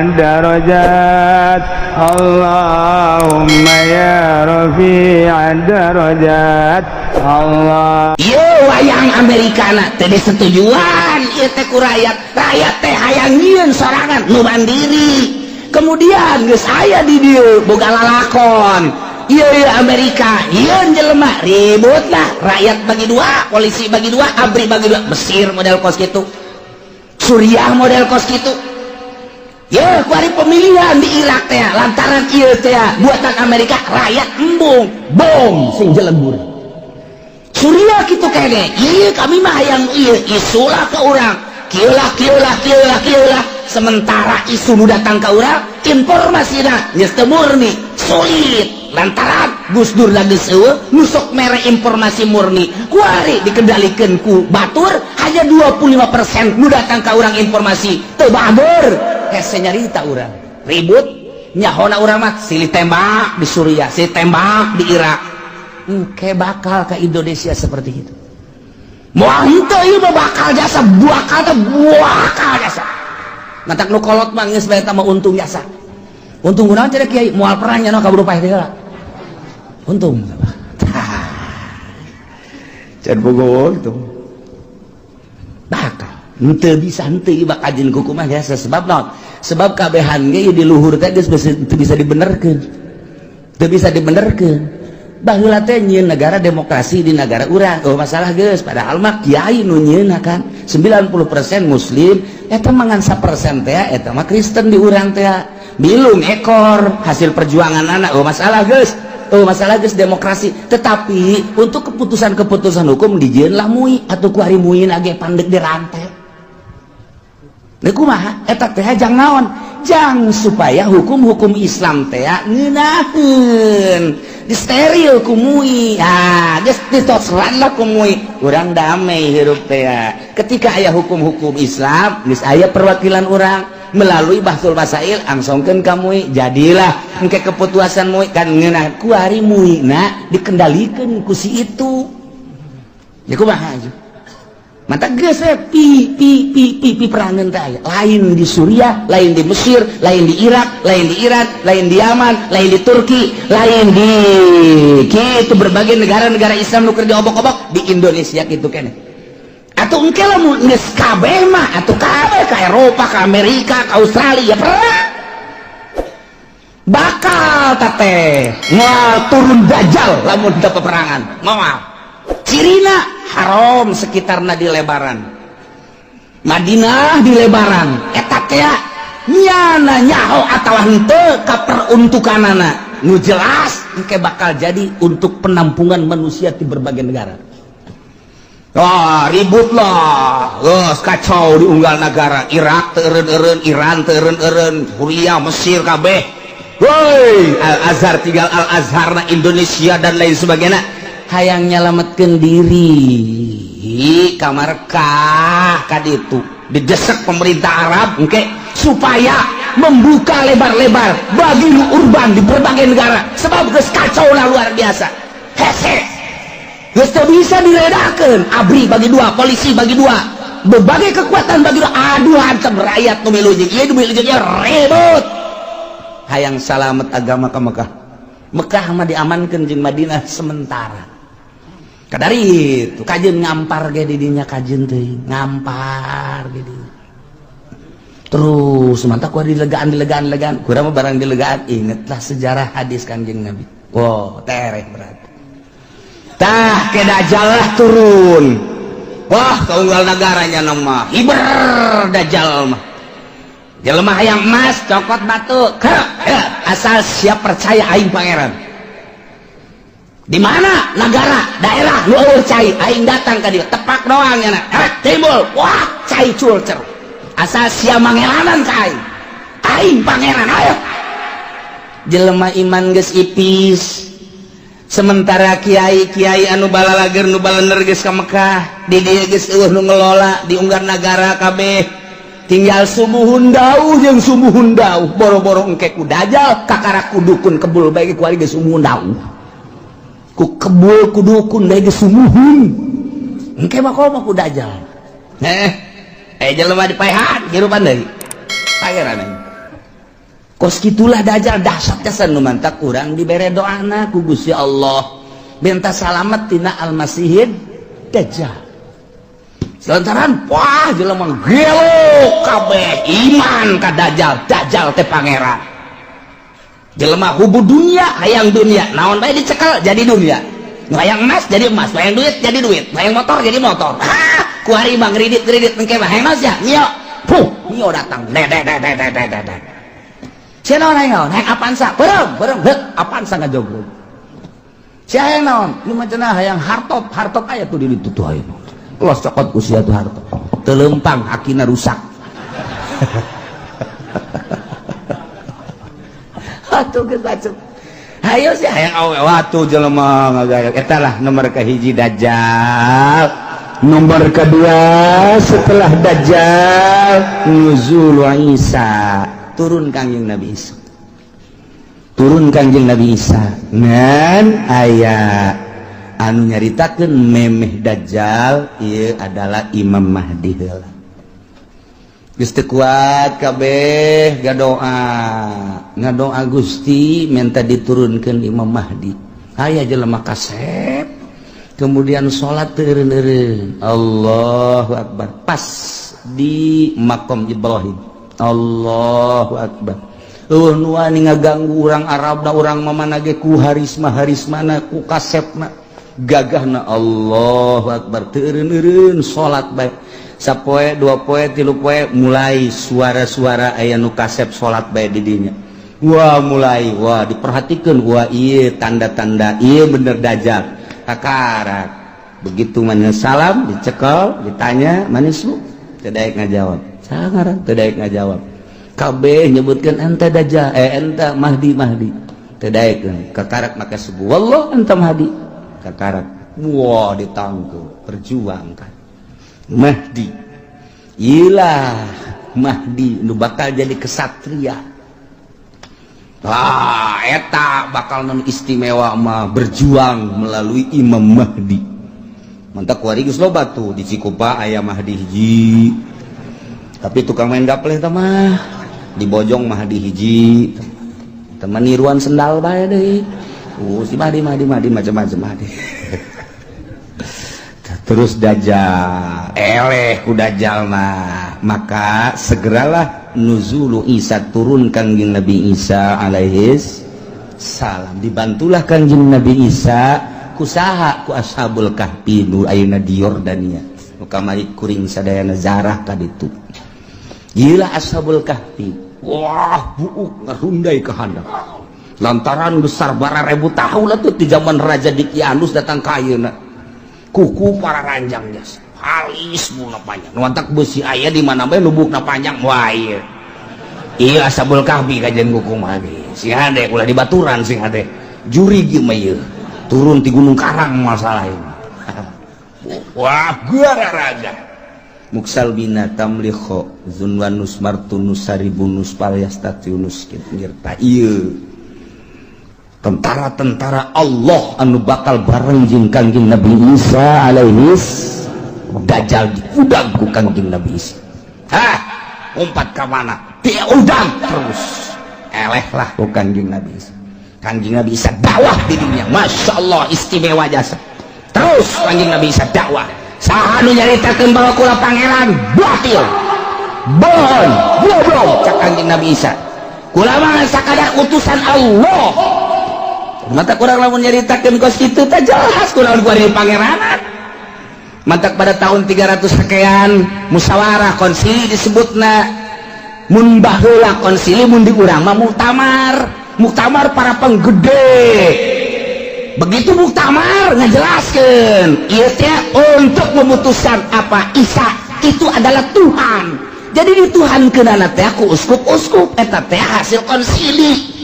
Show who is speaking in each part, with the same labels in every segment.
Speaker 1: الدرجات اللهم يا رفيع الدرجات الله.
Speaker 2: Ieu wayang Amerikana teh disetujuan ieu teh ku rakyat. Rakyat teh hayang nyieun sorangan nu mandiri. Kemudian geus aya di dieu boga lalakon. Ieu ieu Amerika nyieun jelema, ribut lah, rakyat bagi dua, polisi bagi dua, ABRI bagi dua. Mesir model kos kitu, Suriah model kos kitu. Ya, kuari pemilihan di Irak teh lantaran ieu teh buatan Amerika, rakyat embung, bom sing jelebur. Suriah gitu kene, iya kami mah hayang iya isulah ke urang, kieu lah, kieu lah, kieu lah, kieu lah. Sementara isu nu datang ke urang, informasi geus teu murni, sulit lantaran Gus Dur lagi eueuh nu sok mere informasi murni. Kuari dikendalikan ku batur, hanya 25% nu datang ke urang informasi teu bager, hese nyarita urang ribut. Nyahona urang mah silih tembak di Suriah, silih tembak di Irak. Engke bakal ke Indonesia seperti itu. Moal henteu, ieu mah bakal jasa, bakal teh bakal jasa. Matak nu kolot mah geus bae mah untung jasa. Untung kunaon cenah, Kiai? Moal pernah nya kaburu paeh teh heula. Untung.
Speaker 1: Can bogo itu.
Speaker 2: Bakal. Henteu bisa henteu ieu bakal jeung kumaha jasa, sebab naon? Sebab kabehan ge di luhur teh geus teu bisa dibenerkeun. Teu bisa dibenerkeun. Baheula teh nyieun negara demokrasi di negara urang, oh masalah geus, padahal mah kiai nu nyieunna kan 90% muslim, eta mah ngan 1% teh eta mah Kristen di urang teh, bilung ekor hasil perjuangan anak. Oh masalah geus, oh masalah geus demokrasi, tetapi untuk keputusan-keputusan hukum dijieun lah MUI atau ku ari MUI ge pandek dirantai. Leuh kumaha eta teh, jang naon? Jang supaya hukum-hukum Islam teh ngeunaheun disteril ku MUI. Ah, geus ditosran lah ku MUI, urang damai hirup teh. Ketika aya hukum-hukum Islam geus aya perwakilan urang melalui Bahtsul Masail, angsongkeun ka MUI, jadilah engke keputusan MUI kan ngeunah. Kuari MUI na dikendalikeun ku si itu, ya kumaha aja? Mata geus pi pi pi pi pi perangan teh aya. Lain di Suriah, lain di Mesir, lain di Irak, lain di Iran, lain di Yaman, lain di Turki, lain di kitu berbagai negara-negara Islam nu keur diobok-obok, di Indonesia kitu keneh. Atau engke lamun geus kabeh mah atuh kabeh ka Eropa, ka Amerika, ka Australia perang. Bakal teh moal turun dajjal lamun teu peperangan. Moal. Cirina haram sekitarna di lebaran, Madinah di lebaran eta teh nyana nyaho atawa henteu ka peruntukanana, nu jelas engke bakal jadi untuk penampungan manusia di berbagai negara. Wah, ribut lah, geus kacau di unggal negara. Irak teu eureun-eureun, Iran teu eureun-eureun, Suriah, Mesir kabeh. Woi, Al Azhar tinggal Al Azhar na Indonesia dan lain sebagainya. Hayang nyelametkeun diri ka Mekah ka ditu, didesak pemerintah Arab engke supaya membuka lebar-lebar bagi nu urban di berbagai negara, sebab geus kacau lah luar biasa, hese geus teu bisa diredakeun. ABRI bagi dua, polisi bagi dua, berbagai kekuatan bagi dua, aduh hantem rakyat nu milu jeung ieu, nu milu jeung ieu, ribut. Hayang salamet agama ke Mekah. Mekah mah diamankeun jeung Madinah sementara. Kadari itu kajeun ngampar ge di dinya, kajeun teuing ngampar ge di terus mantap ku dilegaan, dilegaan, legaan kurang mah barang dilegaan. Ingetlah sejarah hadis Kanjeng Nabi. Wow, tereh berat tah ke dajjal lah turun. Wah, kaunggal negaranya nama hiber dajjal mah. Jelema hayang emas, cokot batu ke ya, asal siap percaya aing pangeran. Di mana negara daerah lu eueuh cai, aing datang ka dieu, tepak doang nya, timbul, wah, cai culcer, asal sia mangelanan ka aing, aing pangeran. Ayo jelema iman geus ipis, sementara kiai-kiai anu balalager, nu balener geus ka Mekah. Di dieu geus eueuh nu ngelola di unggal nagara kabeh, tinggal sumuhun dauh jeung sumuhun dauh. Boro-boro engke ku dajjal, kakara ku dukun kebul bae ku geus sumuhun dauh, ku kebul ku dukun bae geus sumuhun, engke mah komo ku dajjal. Eh eh, jelema dipaehan hirupan deui, pangeran. Kos kitulah Dajjal, dahsyat jasa. Nu mantak urang dibere doana ku Gusti Allah, minta salamet tina Almasihid Dajjal. Lantaran wah, jelema gelo kabeh iman ka Dajjal, Dajjal teh pangeran. Jelema hubu dunia, hayang dunia, naon bae dicekel jadi dunia. Nu hayang emas jadi emas, hayang duit jadi duit, hayang motor jadi motor. Ah, ku hari mah kredit kredit engke mah hayang naon sia? Mio. Puh, Mio datang. De de de de de de de de. Sia naon, hayang naon? Hayang Avanza, beureum, beureum, heuk, Avanza ngajogrog. Sia hayang naon? Ieu mah cenah hayang hardtop, hardtop aya tuh di ditu tuh aya. Los cokot ku sia tuh hardtop. Teu leumpang, akina rusak. Atuh geus bacuk. Hayo sih hayang awe watu jelema ngagaya. Eta lah nomor kahiji, Dajjal.
Speaker 1: Nomor kedua setelah Dajjal,
Speaker 2: nuzul Isa, turun Kangjeng Nabi Isa. Turun Kangjeng Nabi Isa. Ngan aya anu nyaritakeun memeh Dajjal ieu adalah Imam Mahdi heula. Geus teu kuat kabeh ngadoa, ngadoa, Gusti, minta diturunkeun Imam Mahdi. Aya jelema kasep kemudian salat teu eureun-eureun, Allahu Akbar, pas di makom Ibrahim, Allahu Akbar. Eueuh nu wani ngaganggu urang Arab da urang mamana ge ku harisma harismana, ku kasepna, gagahna. Allahu Akbar, teu eureun-eureun salat bae. Sapoe, dua poe, tilu poe, mulai suara-suara aya nu kasep salat bae di dinya. Wah, mulai wah diperhatikan, wah, iya tanda-tanda iya bener Dajjal. Kakarak begitu mana salam, dicekel, ditanya, "Manis lu?" Teu daek ngajawab. Sangaran teu daek ngajawab. Kabeh nyebutkan ente Dajjal, eh, ente Mahdi, Mahdi, teu daek. Kakarak maka subuh, "Wallah ente Mahdi." Kakarak wah ditangkep, perjuangkan Mahdi. Ilah Mahdi nu bakal jadi kesatria. Ah, eta bakal non istimewa mah berjuang melalui Imam Mahdi. Mantap, kuari geus loba tuh di Cikupa aya Mahdi hiji. Tapi tukang main gaple eta mah. Di Bojong Mahdi hiji. Teman niruan sendal bae deui. Si Mahdi, Mahdi, Mahdi, macam-macam Mahdi. Terus Dajjal, eleh ku Dajjal mah, maka segeralah nuzulu Isa, turun Kangjeng Nabi Isa alaihis salam. Dibantulah Kangjeng Nabi Isa kusaha? Ku Ashabul Kahfi nu ayeuna di Yordania, nu kamari kuring sadayana zarah ka ditu. Gila Ashabul Kahfi, wah, buuk ngarundai ka handap lantaran besar bara ribu tahun lah tuh di zaman Raja Dikianus datang ka ayeuna. Kuku para ranjang jas halis, buna panjang. Nuantak besi aya di mana bae lubukna panjang. Wah, iya iya Ashabul Kahfi kajian kuku mah sing hade, ulah di baturan sing hade juri ieu mah. Ieu turun di Gunung Karang masalah ini. Wah, raga muksalbina tamlikho zunwanus martunus saribunus palyastatiunus ngirta. Ieu tentara-tentara Allah anu bakal bareng jeung Kangjeng Nabi Isa alaihis. Dajjal diudag ku Kangjeng Nabi Isa. Hah, umpat ka mana dia udang terus, eleh lah ku Kangjeng Nabi Isa. Kangjeng Nabi Isa dakwah di dunia, Masya Allah, istimewa jasa. Terus Kangjeng Nabi Isa dakwah, saha nu nyaritakeun bahwa kula pangeran, batil, bohong, goblok. Cak Kangjeng Nabi Isa, kula mah sakadar utusan Allah. Mata kurang lamun nyaritakeun kos kitu teh jelas kurang gua di pangeranan. Mantak pada tahun 300 sekian musyawarah konsili disebutna. Mun baheula konsili, mun di urang mah muktamar, muktamar para penggede. Begitu muktamar ngajelaskeun ieu teh untuk memutuskan apa Isa itu adalah Tuhan. Jadi dituhankeunana teh ku uskup-uskup eta teh hasil konsili.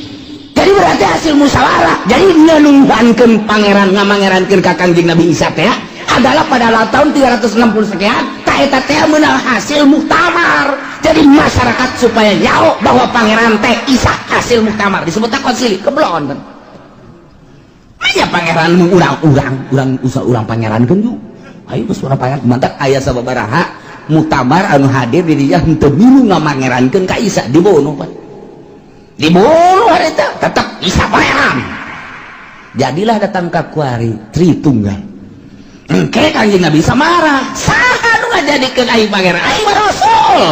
Speaker 2: Jadi berarti hasil musyawarah. Jadi ngenuhankeun pangeran, ngamangerankeun ka Kangjeng Nabi Isa teh adalah pada tahun 360 sekian tak eta teh meunang hasil muktamar. Jadi masyarakat supaya nyaho bahwa pangeran teh Isa hasil muktamar, disebutnya konsili. Keblon kan aya pangeran urang-urang, urang usah urang pangeran kan yuk, ayo geus urang pangeran. Mantak aya sababaraha muktamar anu hadir di dinya henteu milu ngamangerankeun ka Isa, dibunuh, Pak. Dibunuh harita, tetap bisa pangeran. Jadilah datang ka kuari Tritunggal. Engke Kanjeng Nabi bisa marah. Saha nu ngajadikeun aing pangeran? Aing mah rasul.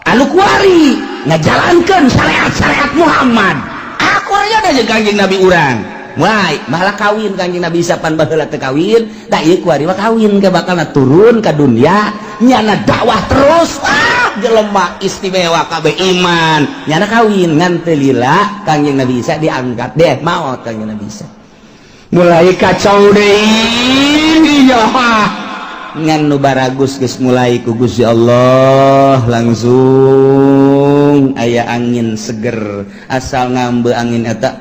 Speaker 2: Anu kuari ngajalankeun syariat-syariat Muhammad. Aku aja jeung Kanjeng Nabi urang. Wah, malah kawin Kanjeng Nabi Isa, pan baheula teu kawin, da ieu kuari mah kawin ke bakalna turun ka dunia, nyana dakwah terus. Ah, jelema istimewa kabeh iman. Nyana kawin ngan teu lila Kanjeng Nabi Isa diangkat deh, maot Kanjeng Nabi Isa. Mulai kacau deui ya. Ngan nu baragus geus mulai ku Gusti Allah langsung aya angin seger, asal ngambe angin eta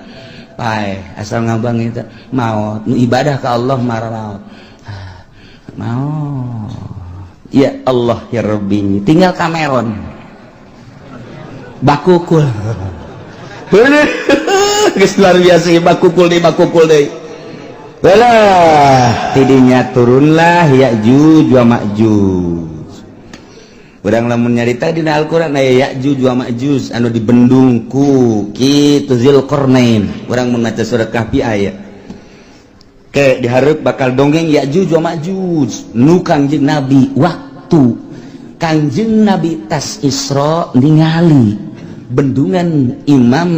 Speaker 2: pae, asal ngambe angin eta maot. Nu ibadah ka Allah marah maot. Ya Allah ya Rabbi, tinggal Cameron bakukul. Geus luar biasa, bakukul deui, bakukul deui. Walah, tidinya turunlah Ya'juj wa Ma'juj. Urang lamun nyarita dina Al-Qur'an aya Ya'juj wa Ma'juj anu dibendung ku kitu Zulqarnain. Urang mun maca surat Kahfi aya. Ke dihareup bakal dongeng Ya'juj wa Ma'juj nu Kangjeng Nabi, waktu Kangjeng Nabi tas Isra ningali bendungan imam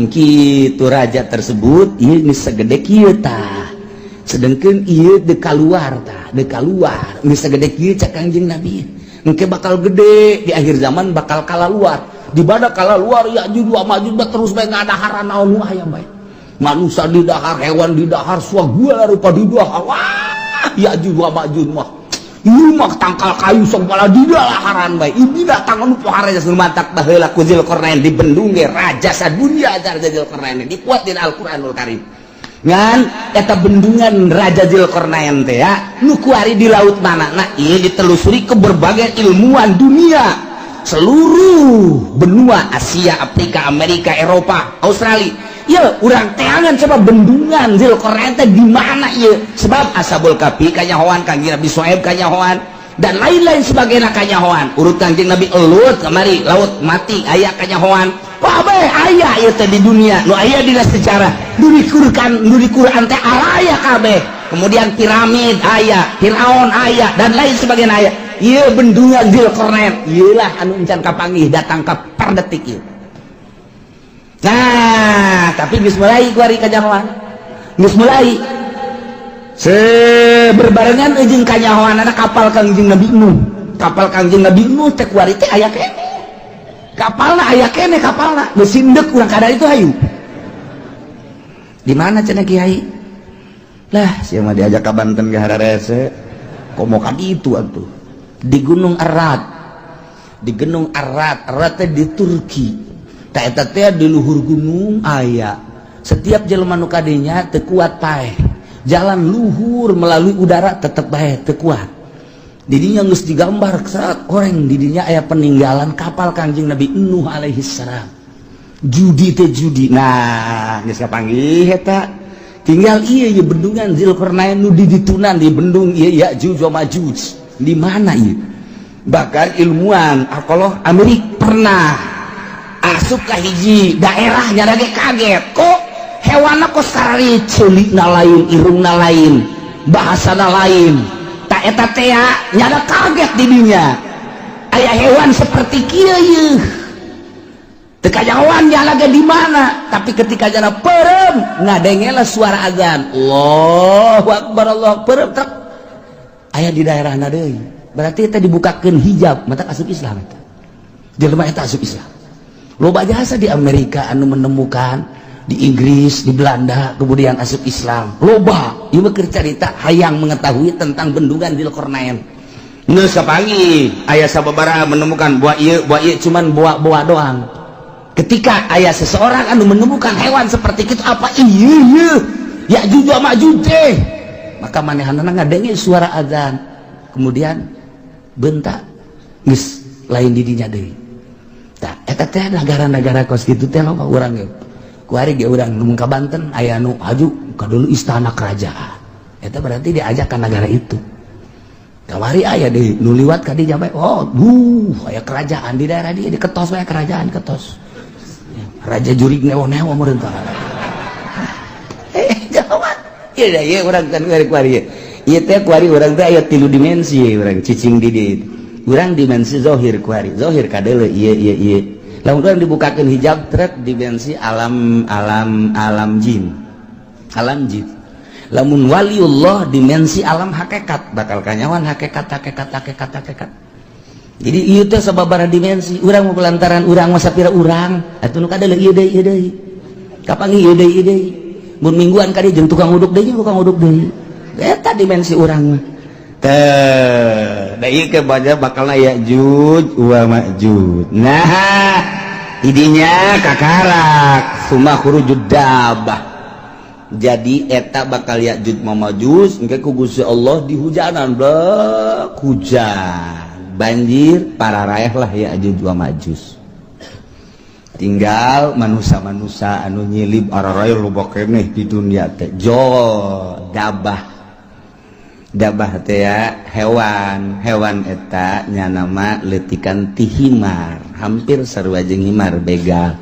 Speaker 2: kitu raja tersebut, ieu geus sagede kieu tah, sedangkan ieu dek keluar tah, dek keluar geus sagede kieu. Cak Kangjeng Nabi, engke bakal gede di akhir zaman, bakal kalaluar. Di mana kalaluar Ya'juj wa Ma'juj terus bae ngadaharan naon nu aya bae, manusia di dahar, hewan di dahar, segala rupa di dahar. Wah, Ya'juj wa Ma'juj mah ieu mah tangkal kayu segala di dalaharan bae. Ieu binatang anu pohara geus matak baheula ku Zulkarnain dibendung ge raja sadunya. Raja Zulkarnain dikuat dina Al-Qur'anul Karim. Ngan eta bendungan Raja Zulkarnain teh ya nu kuari di laut mana? Nah, ieu ditelusuri ke berbagai ilmuwan dunia, seluruh benua Asia, Afrika, Amerika, Eropa, Australia. Ya urang teangan coba bendungan Zulkarnain teh di mana ieu, sebab Ashabul Kahfi kanyahoan, Kanjeng Nabi Soeb kanyahoan, dan lain-lain sebagainya kanyahoan. Urut Kanjeng Nabi Lut kamari laut mati aya kanyahoan. Kabeh aya ieu teh di dunia nu aya dina sejarah nu dikurkan, nu di Quran teh aya kabeh. Kemudian piramid aya, Firaun aya, dan lain sebagainya aya. Ieu bendungan Zulkarnain ieu lah anu encan kapanggih datang ka per detik ieu. Nah, tapi geus mulai kuari kanyahoan, geus mulai se berbarengan jeung kanyahoan ada kapal Kangjeng Nabi Nuh. Kapal Kangjeng Nabi Nuh teh kuari teh aya keneh kapalna, aya keneh kapalna, geus sindek urang kada itu. Hayu, di mana cenah kiai lah, sia mah diajak ka Banten ge hararese, komo ka ditu atuh di Gunung Ararat. Di Gunung Ararat, Ararat teh di Turki. Tak eta teh di luhur gunung aya, setiap jelema nu kadinya teu kuat paeh, jalan luhur melalui udara tetep bae teu kuat. Didinya geus digambar saat orang didinya aya peninggalan kapal Kangjeng Nabi Nuh alaihi salam. Judi teh judi. Nah, geus kapanggih eta, tinggal iya ieu bendungan Zulkarnain nu di ditunan di bendung ieu Ya'juj wa Ma'juj di mana ieu. Bahkan ilmuwan arkeolog Amerika pernah asup ka hiji daerah, nyana ge kaget, kok hewanna kok sarari ceulikna lain, irungna lain, bahasana lain. Tak eta teh nyana kaget didinya aya hewan seperti kieu ieu, teu kanyahoan nyala ge di mana. Tapi ketika jana perem ngadengela suara azan, Allahu akbar, Allah perem truk aya di daerah deui, berarti eta dibukakeun hijab mata asup Islam. Eta jelema eta asup Islam loba jasa di Amerika anu menemukan, di Inggris, di Belanda, kemudian asup Islam loba. Ieu mah keur carita hayang mengetahui tentang bendungan Zulkarnain. Geus kapanggih aya sababaraha menemukan buah ieu, buah ieu, cuman buah-buah doang. Ketika aya seseorang anu menemukan hewan seperti itu, apa iya iya Ya'juj wa Ma'juj teh, maka manehanana ngadenge suara azan, kemudian bentak geus lain didinya deui. Tah, eta teh negara-negara kos kitu teh loba. Urang ge kuari ge urang nu ka Banten aya nu haju ka dulu istana kerajaan eta, berarti diajak ke negara itu. Kamari aya di nu liwat ka dinya bae, oh duh, aya kerajaan di daerah dia, diketos bae kerajaan ketos. Raja jurig newo-newo meureun tah. Jawab. Ieu ieu urang kan kuari. Ieu teh kuari urang teh aya tilu dimensi urang cicing di dieu. Urang dimensi zohir kuari. Zohir kadeuleu ieu ieu ieu. Lamun urang dibukakeun hijab trek dimensi alam alam alam jin. Alam jin. Lamun waliullah dimensi alam hakikat bakal kanyawan hakikat hakikat hakikat hakikat. Jadi ieu teh sababaraha dimensi. Urang mau lantaran urang mah sapira urang atuh nu kadeuleu ieu deui ieu deui. Kapanggih ieu deui ieu deui. Mun mingguan ka dieu jeung tukang uduk deui tukang uduk deui. Eta dimensi urang mah. Teh, da ieu ke baca bakalna Ya'juj wa Ma'juj. Nah, idinya kakarak summa khurujud dabah. Jadi eta bakal Ya'juj wa Ma'juj engke ku Gusti Allah dihujanan blek hujan. Banjir para raeh lah Ya'juj wa Ma'juj. Tinggal manusia-manusia anu nyilib araraeh loba keneh di dunia teh. Jo dabah. Dabah teh ya hewan, hewan eta nya nama leutikan ti himar, hampir sarua jeung himar begal.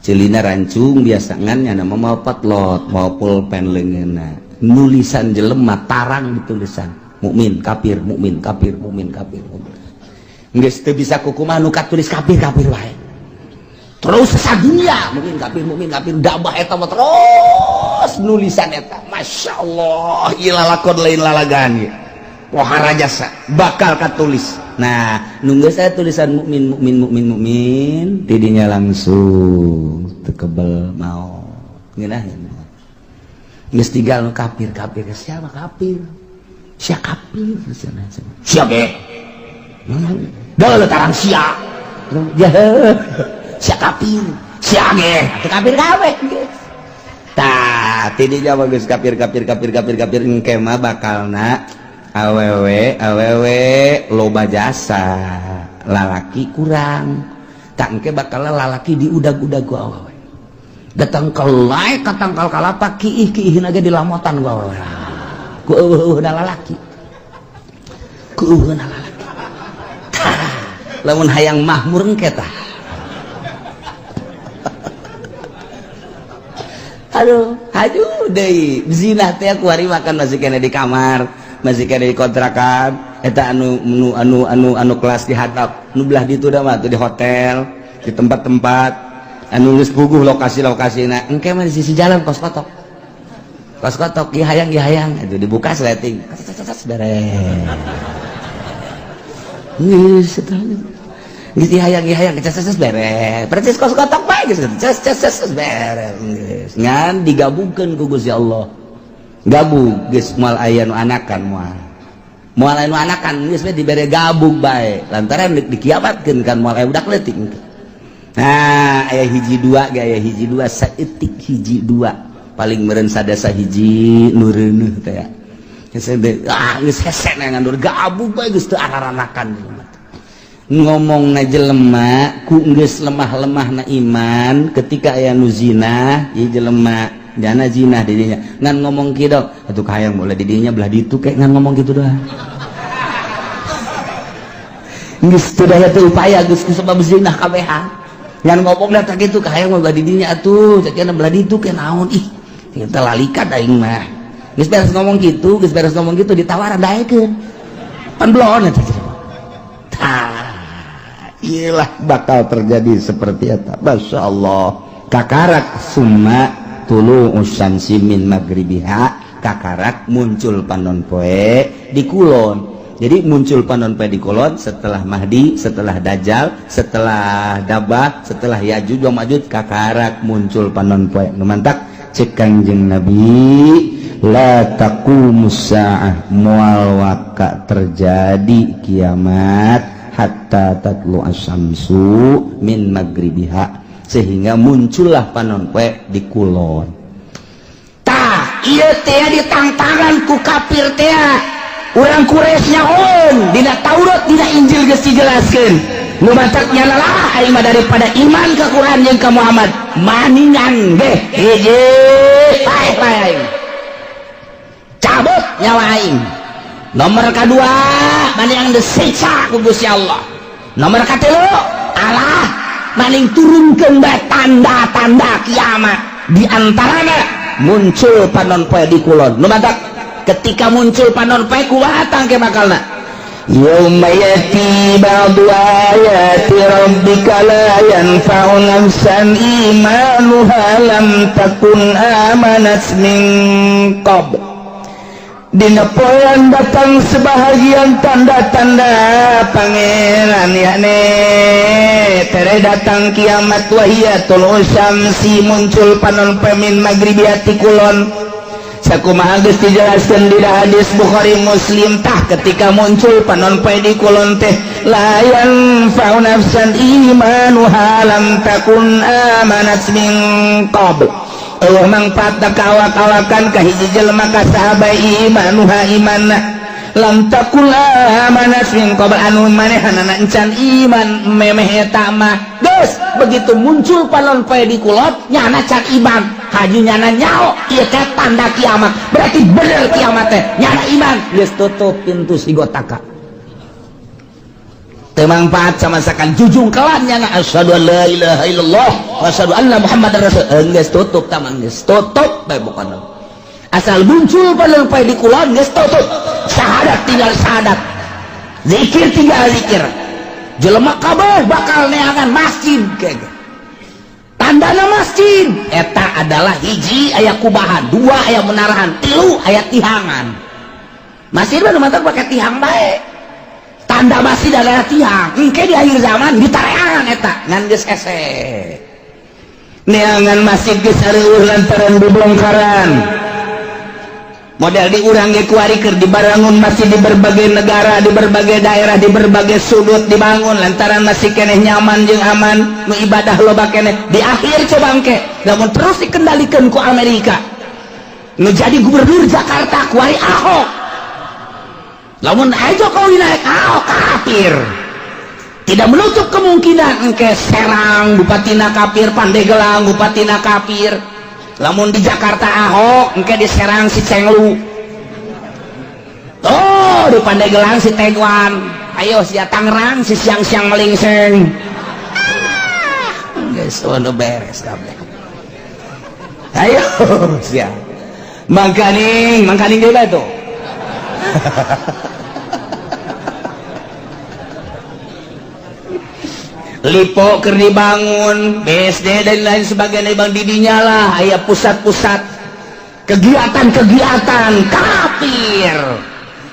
Speaker 2: Celina rancung biasa ngan nya nama mau potlot, mau pulpen leungeunna. Nulisan jelema tarang ditulisan. Mukmin kafir, mukmin kafir, mukmin kafir. Geus teu bisa kukumaha nu katulis kafir kafir wae. Terus sadunya mukmin kafir dabah eta mah terus nulisan eta. Masya Allah, ieu lalakon lain lalagan ieu. Pohara jasa bakal katulis. Nah, nunggu saya tulisan mukmin mukmin mukmin mukmin tidinya langsung tekebel mau. Ngeunah. Geus tinggal nu kafir kafir siapa kafir? Sia kafir sia ge. Dah tarang sia. Ya sia kafir, sia ge, atuh kafir kabeh geus. Tah, tidinya mah geus kafir kafir kafir kafir kafir engke mah bakalna awewe awewe loba jasa, lalaki kurang. Tak engke bakal lalaki diudag-udag ku awewe. Datang ke lae ka tangkal kalapa kiih kiihna ge dilamotan ku awewe. Ku eueuh-eueuhna lalaki. Ku eueuhna lalaki. Tah, lamun hayang mahmur engke tah. Aduh, aduh deui zina teh kuari makan masih kena di kamar, masih kena di kontrakan, eta anu anu anu anu anu kelas di hatap, nu belah ditu da mah tuh di hotel, di tempat-tempat anu geus puguh lokasi-lokasina. Engke mah di sisi jalan kos kotok. Kos kotok ieu hayang itu dibuka sleting. Beres. Geus eta. Geus hayang hayang ces ces beres. Percis kos kotok bae geus ces ces ces beres. Geus ngan digabungkeun ku Gusti Allah. Gabung geus moal aya nu anakan moal. Moal aya nu anakan geus we dibere gabung bae. Lantaran dikiamatkeun kan moal aya budak leutik. Nah, aya hiji dua ge aya hiji dua saeutik hiji dua. Paling meureun sadasa hiji nu reuneuh teh ya. Geus ah geus hese ngan gabung bae geus teu araranakan. Ngomong na jelema ku geus lemah-lemah na iman ketika aya nu zina ieu jelema jana zina di dinya ngan ngomong kieu atuh hayang boleh di dinya belah ditu kayak ngan ngomong kitu doang geus teu daya teu upaya geus ku sebab zina kabehan ngan ngomong da tah kitu hayang belah di dinya atuh cek belah ditu ke naon ih teu lalikat aing mah geus beres ngomong kitu geus beres ngomong kitu ditawaran daekeun pan belon eta. Tah, iyalah bakal terjadi seperti eta. Masya Allah. Kakarak summa tulu usyamsi min magribiha. Kakarak muncul panon poe di kulon. Jadi muncul panon poe di kulon setelah Mahdi, setelah Dajjal, setelah Dabah, setelah Ya'juj wa Ma'juj, kakarak muncul panon poe. Nu mantak cek Kangjeng Nabi la taqumus saah moal waka terjadi kiamat hatta tatlu asyamsu min magribiha, sehingga muncullah panon poe di kulon. Tah ieu teh ditangtangan ku kafir teh urang Quraisy nyahoeun dina Taurat dina Injil geus dijelaskeun nu matak nyalalah aing mah daripada iman ka Quran jeung ka Muhammad maningan ge hiji paeh paeh aing cabut nyawa aing. Nomor kedua mana yang disiksa ku Gusti Allah. Nomor katilu Allah Maning turunkeun bae tanda-tanda kiamat, di antarana muncul panon poe di kulon. Nu matak ketika muncul panon poe, kumaha tangke bakalna?
Speaker 1: Yauma yati ba'du ayati rabbika la yanfa'u nafsan imanuha lam takun amanat min qabl. Dina poean datang sebahagian tanda-tanda Pangeran, yakni tere datang kiamat, wahiya thulu'u syamsi, muncul panon poe, min maghribiha, ti kulon. Sakumaha geus dijelaskeun di hadis Bukhari Muslim. Tah, ketika muncul panon poe di kulon teh, la yanfa'u nafsan imanuha lam takun amanat min qabl, euweuh mangfaat ka awak-awakan, ka hiji jelema, ka saha bae, imanuha, imanna, lam takun amanat min qabl, anu manehanana encan iman memeh eta mah.
Speaker 2: Geus begitu muncul panon poe di kulon, nyana can iman, haju nyana nyaho ieu teh tanda kiamat, berarti bener kiamat teh, nyana iman, geus tutup pintu sigotaka, teu mangfaat sama sekali. Jujung kelan nyana asyhadu an la ilaha illallah wa asyhadu anna muhammadar rasul, geus tutup taman, geus tutup bae pokona. Asal muncul panon poe di kulon, geus tutup, syahadat tinggal syahadat, zikir tinggal zikir, jelema kabeh bakal neangan masjid. Kayak tandana masjid eta adalah hiji aya kubahan, dua aya menarahan, tilu aya tihangan. Masjid mah nu matak pakai tihang bae. Tanda masjid adalah tihang. Engke di akhir zaman ditareangan eta, ngan geus hese
Speaker 1: Neangan masjid geus areueuh lantaran bebongkaran. Model di urang ge kuari keur dibarangun masjid di berbagai negara, di berbagai daerah, di berbagai sudut dibangun, lantaran masih keneh nyaman jeung aman, nu ibadah loba keneh. Di akhir coba engke namun terus dikendalikan ku Amerika. Nu jadi gubernur Jakarta kuari Ahok, lamun aja Jokowi naik, Ahok kafir. Tidak menutup kemungkinan engke Serang bupatina kafir, Pandeglang bupatina kafir. Lamun di Jakarta Ahok, engke di Serang si Cenglu, oh, di Pandeglang si Tegwan, ayo si Tangerang si siang-siang melingseng. Ah, geus udah beres kabeh. Ayo sia mangkaning mangkaning deui tuh. Lippo keur dibangun, BSD dan lain sebagainya, bang, didinya lah aya pusat-pusat kegiatan-kegiatan kafir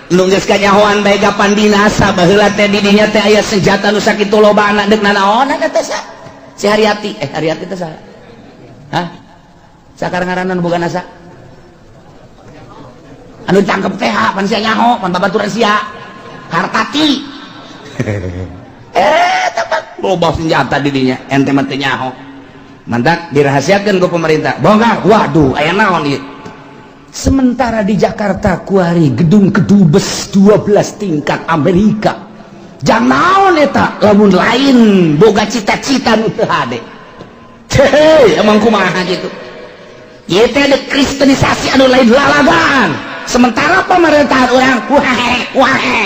Speaker 1: nu geus kanyahoan bae kapan binasa. Baheula teh didinya teh aya senjata nu sakitu lobana, deuk nanaonan teh sa si Haryati, eh, Haryati teh saha? Hah, sakar ngaranna nu boga NASA anu ditangkep teh, pan sia nyaho, pan babaturan sia Hartati. Eh, tepat loba senjata didinya, ente mah teu nyaho. Mantak dirahasiakan ke pemerintah, bongkar. Waduh, aya naon ieu? Sementara di Jakarta kuari gedung kedubes 12 tingkat Amerika, jangan naon eta lamun lain boga cita-cita nu teu hade? Hei, emang kumaha gitu? Ieu teh ada kristenisasi anu lain lalagaan. Sementara pemerintahan urang wae wae,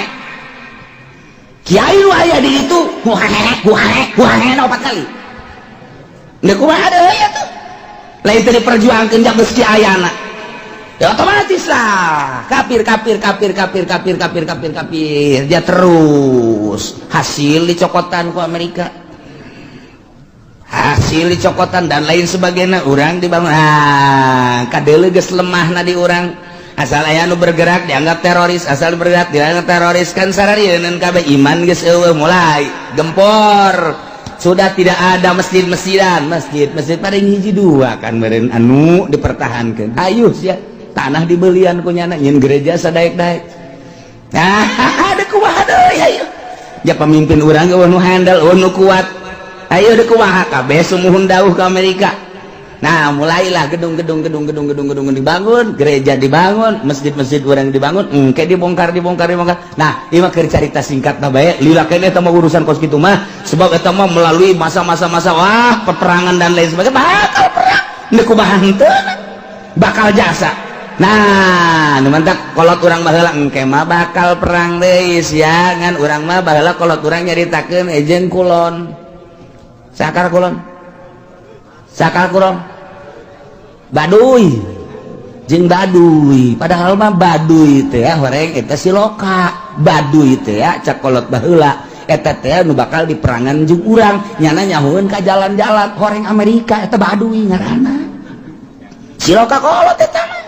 Speaker 1: kiai nu aya di ditu wae wae wae opat kali. Ndek kumaha deui atuh? Lain teu diperjuangkeun jak geus ayana. Ya otomatis lah kafir, kafir, kafir, kafir, kafir, kafir, kafir, kafir. Dia terus hasil dicokotan ku Amerika, hasil dicokotan dan lain sebagainya. Orang dibangun, ah, kadele geus lemah na di urang. Asal aya nu bergerak dianggap teroris, asal bergerak dianggap teroris, kan sararieun kabeh. Iman geus euweuh, mulai gempor. Sudah tidak ada masjid-masjidan, masjid masjid paling hiji dua kan meureun anu dipertahankan. Ayo sia, tanah dibelian ku nyana, nyin gereja sadaek-daek. Nah, ada kumaha deui? Ayo ya, pemimpin urang euweuh nu handal, euweuh nu kuat. Ayo, deuk kumaha? Kabeh sumuhun dauh ke Amerika. Nah, mulailah gedung-gedung, gedung-gedung, gedung-gedung dibangun, gereja dibangun, masjid-masjid urang dibangun, engke dibongkar, dibongkar, dibongkar. Nah, ieu mah keur carita singkat na bae, lila keneh eta mah urusan kos kitu mah, sebab eta mah melalui masa-masa masa, wah, peperangan dan lain sebagainya, bakal perang. Deuk kumaha henteu? Bakal jasa. Nah, nu mantak kolot urang baheula, engke mah bakal perang deui sia, ngan urang mah baheula kolot urang nyaritakeun ejeun kulon. Sakar kulon, sakar kulon, Baduy jeung Baduy. Padahal mah Baduy teh horeng eta siloka. Baduy teh cak kolot baheula eta teh nu bakal diperangan jeung urang, nyana nyahoeun ka jalan-jalan horeng Amerika eta Baduy ngaranna. Siloka kolot eta mah.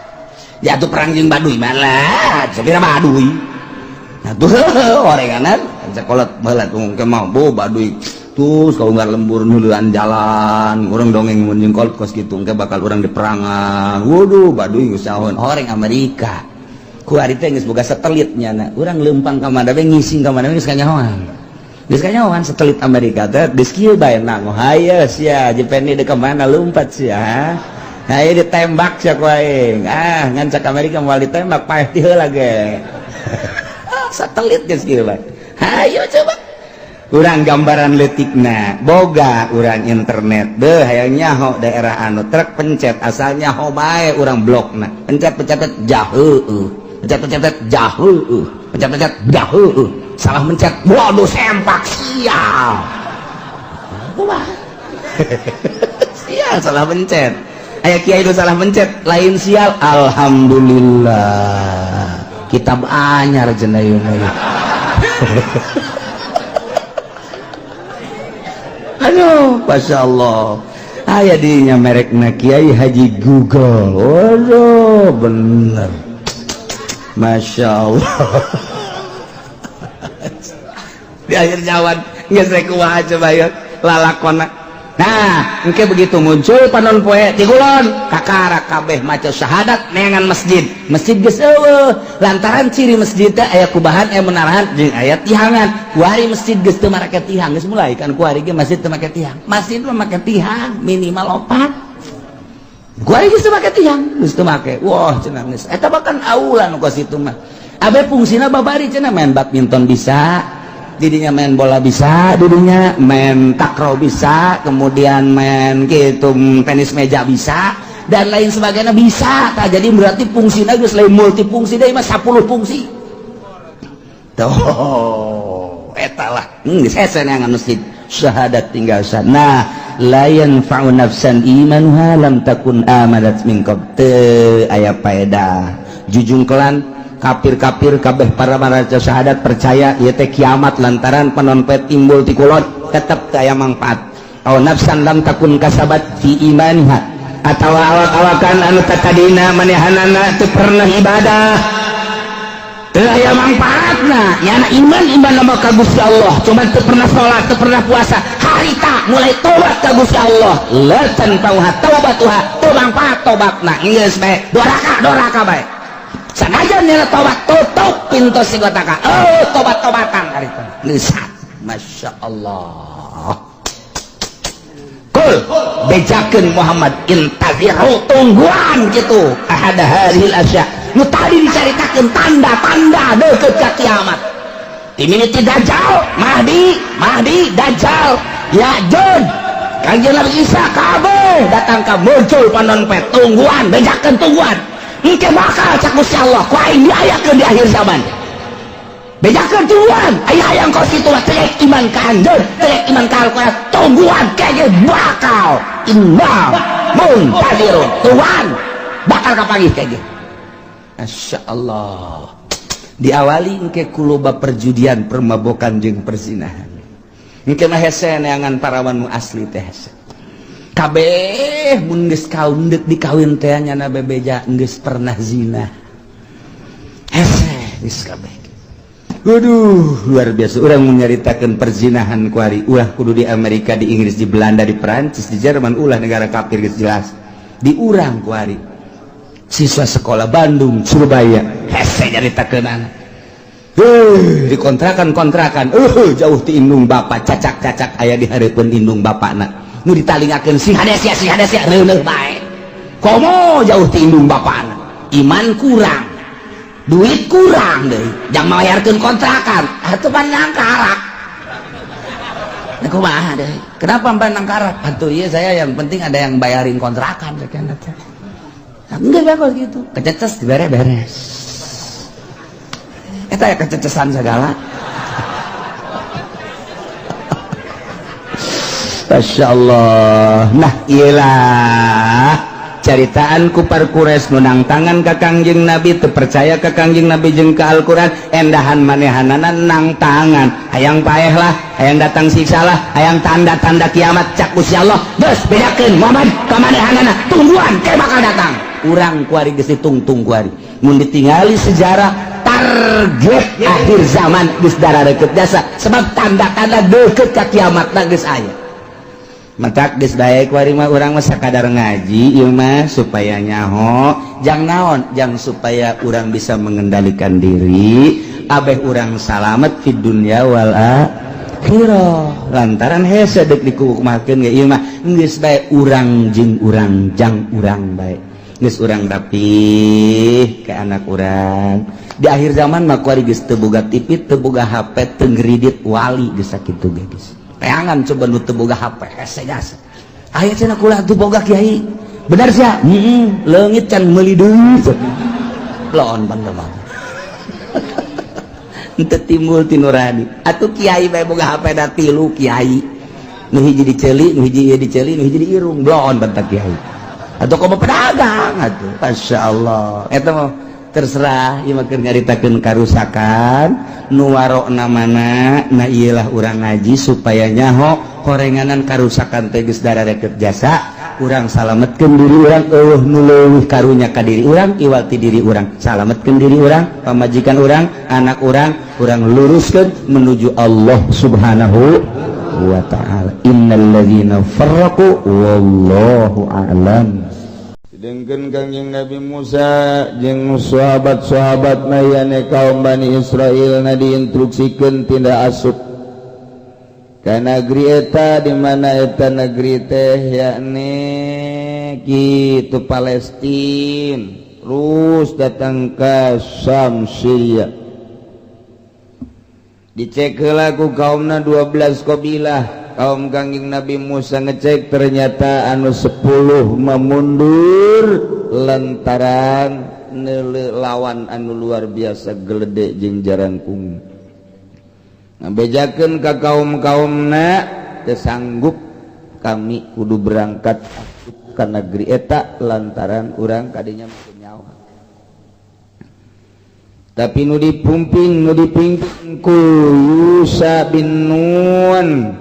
Speaker 1: Jatuh perang jeung Baduy malah sapira Baduy. Nah tuh horenganan cak kolot baheula tuh engke mah bo Baduy. Terus kalau nggak lembur nuluan jalan, orang dongeng mun jeung kolot kos kitu engke bakal urang diperangan. Waduh, Baduy geus nyahoeun horeng Amerika. Ku ari teh geus boga satelit nyana. Urang leumpang ka mana we, ngising ka mana we, geus kanyahoan. Geus kanyahoan satelit Amerika teh geus kieu bae nang. Hayo sia, Jepeni deuk ka mana lumpat sia. Hayo ditembak sia ku aing. Ah, ngan cak Amerika moal ditembak paeh ti heula ge. Satelit geus kieu bae. Hayo coba. Urang gambaran leutikna boga urang internet deh, hayang nyaho daerah anu truk pencet asal nyaho bae urang blokna, pencet pencet jaheueuh, pencet pencet jaheueuh, pencet pencet jaheueuh, salah mencet waduh sempak sial. Kumaha sial salah mencet? Aya kiai nu salah mencet lain sial, alhamdulillah kitab anyar cenah ieu mah. Aduh, Masya Allah. Aya dinya merekna Kiai Haji Google. Waduh, bener. Masya Allah. Di akhir zaman geus rek kumaha coba yeuh lalakona. Nah, engke begitu muncul panon poe ti kulon, kakara kabeh maca syahadat neangan masjid. Masjid geus eueuh. Lantaran ciri masjid teh aya kubahan, aya menarahan jeung aya tihangan. Kuari masjid geus teu marake tihang, geus mulai kan kuari ge masjid teu make tihang. Masjid mah make tihang minimal opat. Kuari geus teu make tihang, geus teu make. Wah, cenah geus. Eta bahkan aula nu kos itu mah. Abe fungsina babari cenah main badminton bisa, didinya main bola bisa, didinya main takraw bisa, kemudian main gitu tenis meja bisa, dan lain sebagainya bisa. Tak jadi berarti fungsinya geus lain multifungsi deui mah 10 fungsi. Tuh, eta lah. Geus hese neangan masjid. Syahadat tinggal sah. Nah, la yanfa'u nafsan imanuha lam takun amanat min qabl. Teu aya paedah. Jujungkelan kafir-kafir kabeh para maraca syahadat percaya ieu teh kiamat lantaran panon poe timbul ti kulon tetep teu aya mangfaat. Aw nafsan lam takun kasabat fi imaniha, atawa awak-awakan anu tatadina manehanana teu pernah ibadah teu aya mangfaatna. Nyana iman iman nama ka Gusti Allah, cuman teu pernah salat, teu pernah puasa, harita mulai tobat ka Gusti Allah, la tanfa'uha taubatuha, teu mangfaat tobatna. Geus bae doraka bae. Sanajan nyana tobat tutup pintu sigotaka. Oh, tobat-tobatan harita. Geus. Masya Allah. Kul bejakeun Muhammad intaziru, tungguan gitu ahada hadhil asya. Nu tadi dicaritakeun tanda-tanda deukeut ka kiamat. Timini Dajjal, Mahdi, Mahdi, Dajjal, Ya'juj, Kangjeng Nabi Isa kabeh datang ka muncul panon poe, tungguan, bejakeun tungguan. Engke bakal cak Gusti Allah ku aing diayakeun di akhir zaman. Bejakeun tungguan, aya hayang kos kitu mah teu iman ka anjeun, teu iman ka Al-Qur'an, tungguan kege bakal inna muntazirun. Tungguan bakal kapanggih kege. Masya Allah. Diawali engke ku loba perjudian, permabokan jeung perzinahan. Engke mah hese neangan parawan nu asli teh hese. Kabeh mun geus kaum deuk dikawin teh nyana bebeja geus pernah zina. Hese geus kabeh. Waduh, luar biasa. Urang mun nyaritakeun perzinahan kuari ulah kudu di Amerika, di Inggris, di Belanda, di Perancis, di Jerman, ulah negara kafir geus jelas. Di urang kuari siswa sekolah Bandung, Surabaya, hese nyaritakeunana. Di kontrakan-kontrakan, jauh ti indung bapak, cacak-cacak aya di hareupeun indung bapakna. Nu ditalingakeun sing hade sia, sing hade sia, reuneuh bae. Komo jauh ti indung bapakna. Iman kurang, duit kurang deui, jang mayarkeun kontrakan, atuh pan nangkarak. Nah, kumaha deui? Kenapa pan nangkarak? Atuh ieu saya yang penting ada yang bayarin kontrakan sekian teh. Enggak bagus gitu. Kececes dibere beres. Eta ya kececesan segala. Masya Allah. Nah, iyalah caritaan kufar Quraisy nu nangtangan ka Kangjeng Nabi, teu percaya ka Kangjeng Nabi jeung ka Al-Qur'an. Endahan manehanana nangtangan, hayang paeh lah, hayang datang siksa lah, hayang tanda-tanda kiamat. Cak Gusti Allah, geus bedakeun Muhammad ka manehanana, tungguan ke bakal datang. Urang kuari geus ditungtung. Kuari mun ditingali sejarah, target akhir zaman geus deket jasa, sebab tanda-tanda deket ka kiamat geus aya. Matak geus bae kuari mah urang mah sakadar ngaji ieu mah supaya nyaho jang naon, jang supaya urang bisa mengendalikan diri, abeh urang salamet di dunya wal akhirah. Lantaran hese dek dikukumakeun ge ieu mah, geus bae urang jeung urang, jang urang bae, geus urang rapih ke anak urang. Di akhir zaman mah kuari geus teu boga TV, teu boga HP, teu ngredit wali, geus sakitu ge geus. Teangan coba nu teu boga HP, hese jasa. Aya cenah kula teu boga, kiai, bener sia? Heeh, leungit can meuli deui, lon bener mah henteu timbul ti nurani atuh. Kiai bae boga HP da tilu, kiai nu hiji diceuli, nu hiji ieu diceuli, nu hiji di irung, blon bentak kiai atau komo pedagang atuh. Masya Allah, eta mah terserah, ieu mah keur nyaritakeun karusakan nu warokna mana. Nah, iyalah urang ngaji supaya nyaho horenganan karusakan teh geus darareket jasa. Urang salametkeun diri urang, eueuh nu leuwih karunya ka diri urang iwal ti diri urang. Salametkeun diri urang, pamajikan urang, anak urang, urang luruskeun menuju Allah Subhanahu wa Ta'ala. Innalladzina farraqu, wallahu a'lam.
Speaker 3: Sedangkan Kangjeng Nabi Musa jeung sahabat-sahabat mayane kaum Bani Israel na diinstruksikan tidak asup ka negeri eta. Di mana eta negeri teh? Yakni kitu, Palestina, terus datang ke Syam, Syria. Dicek heula ku kaumna, 12 kabilah kaum Kangjeng Nabi Musa ngecek, ternyata anu 10 memundur lantaran neuleu lawan anu luar biasa gelede jeung jarangkung. Ngabejakeun ka kaum-kaumna, teu sanggup kami, kudu berangkat ka negeri eta lantaran urang kadinya mah nyawa. Tapi nu dipumping, nu dipimpin ku Yusa bin Nun,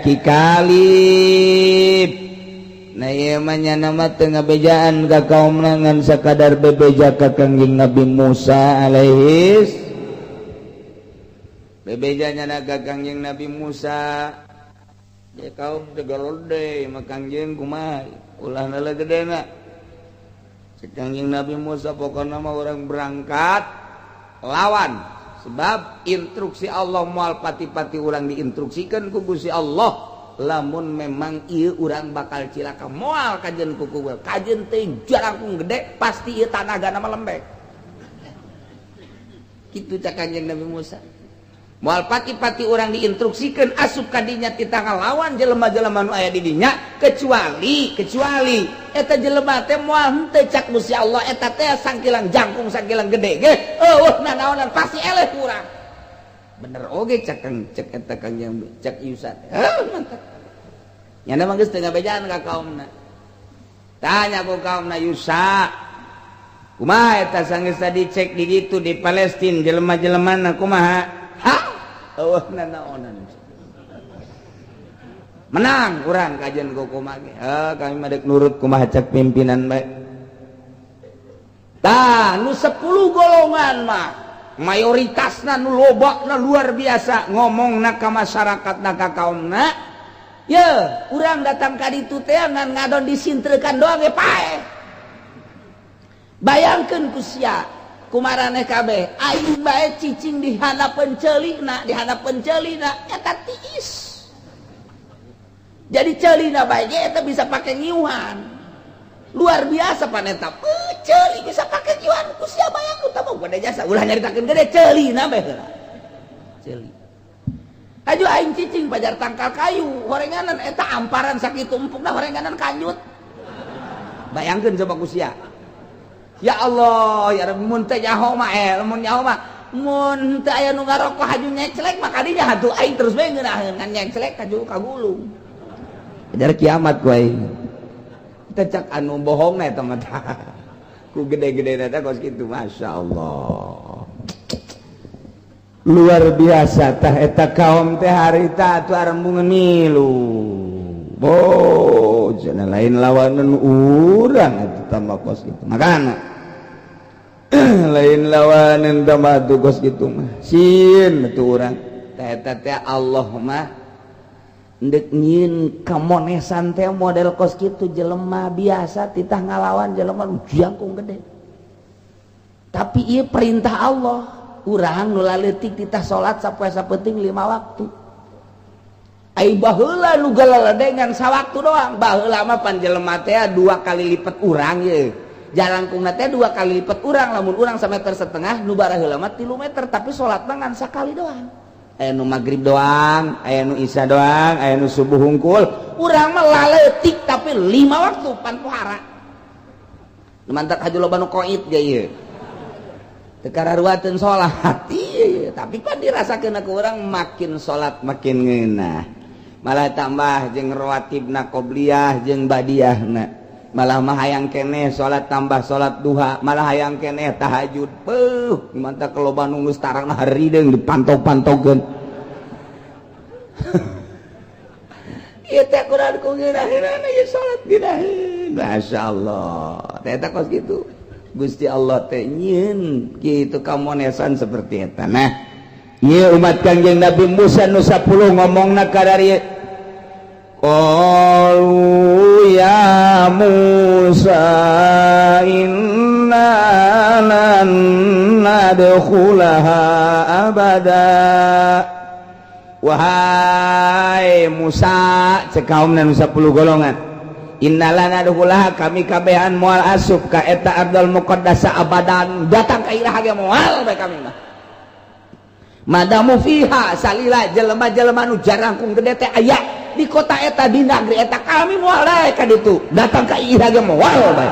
Speaker 3: Ki Kalib. Nah, ieu mah nyana mah teu ngabejaan ka kaumna, ngan sakadar bebeja ka Kangjeng Nabi Musa alaihis. Bebeja nyana ka Kangjeng Nabi Musa, ya kaum teh garode mah Kangjeng kumaha ulah neuleuh gedena. Cek Kangjeng Nabi Musa, pokokna mah urang berangkat lawan, sebab instruksi Allah moal pati-pati urang diinstruksikan ku Gusti Allah. Lamun memang ieu urang bakal cilaka, moal kajen kuku kajen teh jarangkung gede, pasti ieu tanagana mah lembek. Kitu cak Kanjeng Nabi Musa, moal pati-pati urang diinstruksikan asup kadinya ti lawan jelema-jelema nu aya di dinya, kecuali kecuali eta jelema teh moal henteu. Cak Gusti Allah, eta teh sangkilang jangkung, sangkilang gede ge eueuh nanaonan, pasti eleh kurang. Bener oge cak kang, cek eta kang yang cak Yusa teh. Heuh, mantap nyana mah geus teu ngabejaan ka kaumna. Tanya ku kaumna, Yusa, kumaha eta sanggeus tadi cek di ditu di Palestina, jelema-jelemana kumaha? Ha, eueuh nanaonan, menang urang kajian ku kumaha ge. Heuh, kami mah dek nurut kumaha cak pimpinan bae. Tah, nu 10 golongan mah mayoritasna nu lobakna luar biasa, ngomongna ka masyarakat na, ka kaumna, ye urang datang ka ditu teh ngan ngadon disintrekan doang ge paeh. Bayangkeun ku sia kumaraneh kabeh, aing bae cicing di handapeun ceulina, di handapeun ceulina eta tiis. Jadi ceulina bae ge eta bisa pake ngiuhan, luar biasa paneta. Ceuli bisa pake ngiuhan, ku sia bayangkeun tah mah gede jasa. Ulah nyaritakeun gede, ceulina bae heula, ceuli. Aju aing cicing pajar tangkal kayu, horenganan eta amparan sakitu empukna, horenganan kanjut. Bayangkeun coba ku sia. Ya Allah, ya Rabbi, mun teh nyaho mah, mun nyaho mah
Speaker 1: Mun teu aya nu ngarokok haju nyeclek maka dinya hatu aing terus bae ngeunaheun ngan nyeclek haju kagulung. Ajar kiamat ku aing. Teh cak anu bohong na eta mah. Ku gede-gede eta kos kitu, masyaallah. Luar biasa tah eta kaum teh harita atuh arembungan milu. Bo, cenah lain lawanan urang atuh tambah kos kitu. Makana lain lawanan tambah atuh kos kitu mah. Sieun atuh urang. Tah eta teh Allah mah ndek nyieun kamonesan teh model kos kitu jelema biasa titah ngalawan jelema jangkung gede. Tapi ieu perintah Allah. Urang nu laletik titah salat sapoe sapenting 5 waktu. Ai baheula nu galaladengan sawaktu doang. Baheula mah pan jelema teh 2 kali lipat urang ye. Jalangkungna teh 2 kali lipat urang, lamun urang sameter setengah nu baraheula mah 3 meter, tapi salatna ngan sakali doang. Aya nu magrib doang, aya nu isya doang, aya nu subuh hungkul. Urang mah laletik tapi 5 waktu pan pohara. Nu mantak haju loba nu koit ge ieu. Teu kararuateun salat, ieu tapi pan dirasakeun ku urang makin salat makin ngeunah. Malah tambah jeung rawatibna qobliyah jeung badiahna. Malah mah hayang keneh salat tambah salat duha, malah hayang keneh tahajud. Beuh, mantak loba nu geus tarangna harideung dipantau-pantaukeun. Ieu teh kurang ku ngeunaheunana ieu salat ngeunaheun. Masyaallah. Teh eta kos kitu. Gusti Allah teh nyieun kitu kamonesan seperti eta. Nah, ieu umat Kangjeng Nabi Musa nu 10 ngomongna ka dari Qalu ya Musa inna lan nadkhulaha abada. Wahai Musa, cek kaumna nu 10 golongan. Inna lan nadkhulaha, kami kabehan moal asup ka eta ardal muqaddasa abadan, datang ka iraha ge moal bae kami mah. Madamu fiha salila jelema-jelema nu jarangkung gede teh aya di kota eta di negeri eta, kami moal bae ka ditu, datang ka iraha ge moal bae.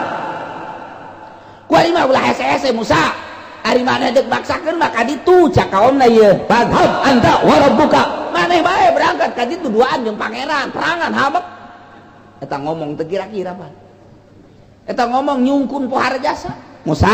Speaker 1: Ku ari mah ulah hese-hese Musa, ari maneh deuk maksakeun mah ka ditu cak kaomna ieu. Fadhab anta wa rabbuka, maneh bae berangkat ka ditu duaan jeung pangeran, perangan habek. Eta ngomong teu kira-kira pan. Eta ngomong nyungkun pohara jasa. Musa,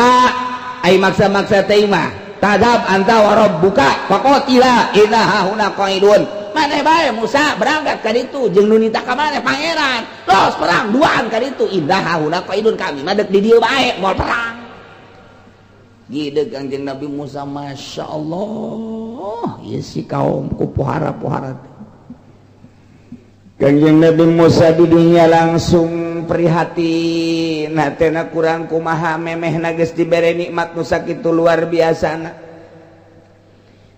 Speaker 1: ai maksa-maksa teh mah. Tadab anta wa rabbuka faqatila inna hahuna qaidun. Maneh bae Musa berangkat ka ditu jeung nu nita ka maneh pangeran. Los perang duaan ka ditu inna hahuna qaidun, kami mah deuk di dieu bae moal perang. Gideg Kangjeng Nabi Musa, Masya Allah, ieu si kaum ku pohara-pohara teh. Kangjeng Nabi Musa di dunia langsung prihatin, hatena kurang kumaha memehna geus dibere nikmat nu sakitu luar biasana.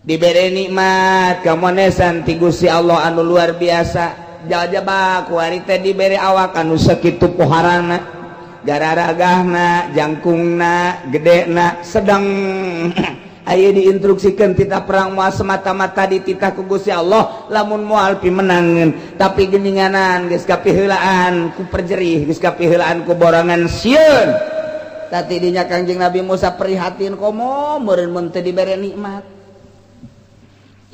Speaker 1: Dibere nikmat kamonesan ti Gusti Allah anu luar biasa. Jajaba kuari teh dibere awak anu sakitu poharana, gararagahna, jangkungna, gedena, sedang aya diinstruksikan titah perang moal semata-mata dititah ku Gusti Allah lamun moal pimenangeun, tapi geninganan geus kapiheulaan ku perjerih, geus kapiheulaan ku borongan sieun. Tadi dinya Kangjeng Nabi Musa prihatin komo meureun mun teu dibere nikmat.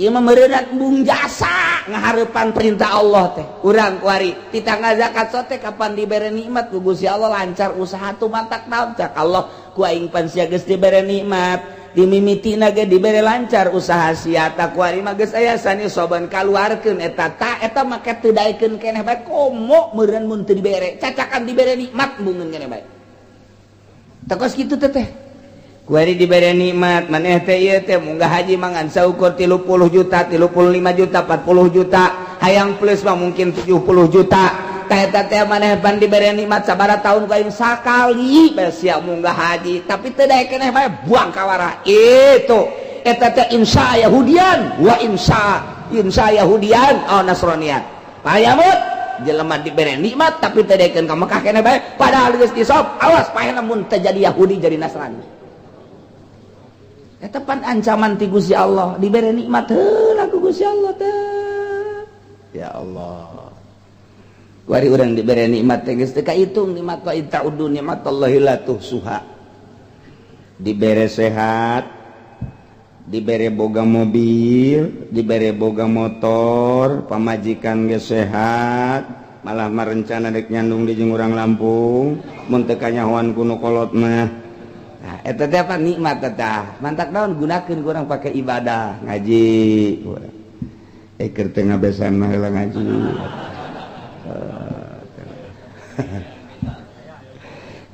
Speaker 1: Ieu mah meureunat bung jasa ngahareupan perintah Allah teh. Urang kuari titah ngazakat sote kapan dibere nikmat ku Gusti Allah lancar usaha tu mantak naon cak Allah ku aing pan sia geus dibere nikmat. Dimimitina ge dibere lancar usaha sia ta kuari mah geus aya sani soban kaluarkeun eta ta eta make teu daekeun keneh bae komo meureun mun teu dibere cacakan dibere nikmat bungeun keneh bae teh kos kitu teh teh kuari dibere nikmat maneh teh ieu teh munggah haji mangan saukur 30 juta 35 juta 40 juta hayang plus mah mungkin 70 juta teh eta teh maneh pan dibere nikmat sabaraha tahun ku aing sakali bae sia munggah haji tapi teu daek keneh bae buang kawara itu eta teh insya Yahudian wa insya insya Yahudian au Nasranian payamut jelema dibere nikmat tapi teu daekeun ka Mekah keneh bae padahal geus disop awas paehna mun teu jadi Yahudi jadi Nasrani eta pan ancaman ti Gusti Allah dibere nikmat heula ku Gusti Allah teh ya Allah. Kuari urang dibere nikmat teh geus teu kahitung nikmat wa ta'uddu nikmatallahi la tuhsuha. Dibere sehat, Dibere boga mobil, dibere boga motor, pamajikan ge sehat, malah merencana dek nyandung di jeung urang Lampung, mun teu kanyahoan ku nu kolot mah. Nah, eta teh apa nikmat eta. Mantak naon gunakeun ku urang pake ibadah, ngaji urang. Eh, keur teu ngabesan mah heula ngaji.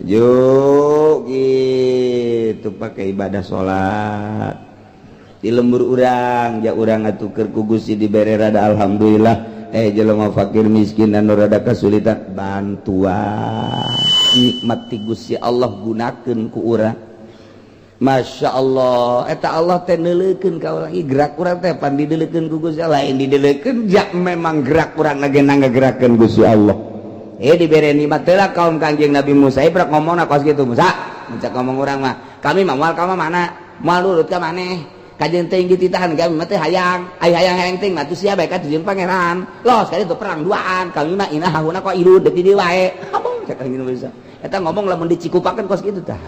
Speaker 1: Juk gitu pakai ibadah salat di lembur urang, ja urang atuh keur ku Gusti dibere rada alhamdulillah, jelema fakir miskin anu rada kesulitan bantuan nikmat ti Gusti Allah gunakeun ku urang. Masya Allah, eta Allah teh neuleukeun ka urang. Ih, gerak urang teh pan dideulekeun ku Gusti Allah, lain dideulekeun ja memang gerak urang lagi ngagerakeun Gusti Allah. Eh, dibere nikmat teh lah kaum Kanjeng Nabi Musa prak ngomongna kos kitu. Musa mencak ngomong urang mah, kami mah moal ka mana, moal nurut ka maneh, kajeun teuing dititahan, kami mah teh hayang, ai hayang-hayang teuing mah tuh sia bae ka tujuan pangeran los kali itu perang duaan, kami mah inah hahuna kok ilud deui di wae. Abong cek Kanjeng Nabi Musa eta ngomong lamun dicikupakeun kos kitu tah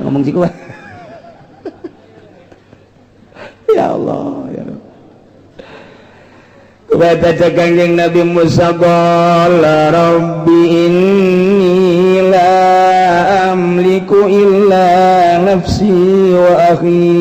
Speaker 1: ngomong cikupa. Ya Allah, ya Rabb. Kepada Kanjeng Nabi Musa, qala rabbi inni la amliku illa nafsi wa akhi.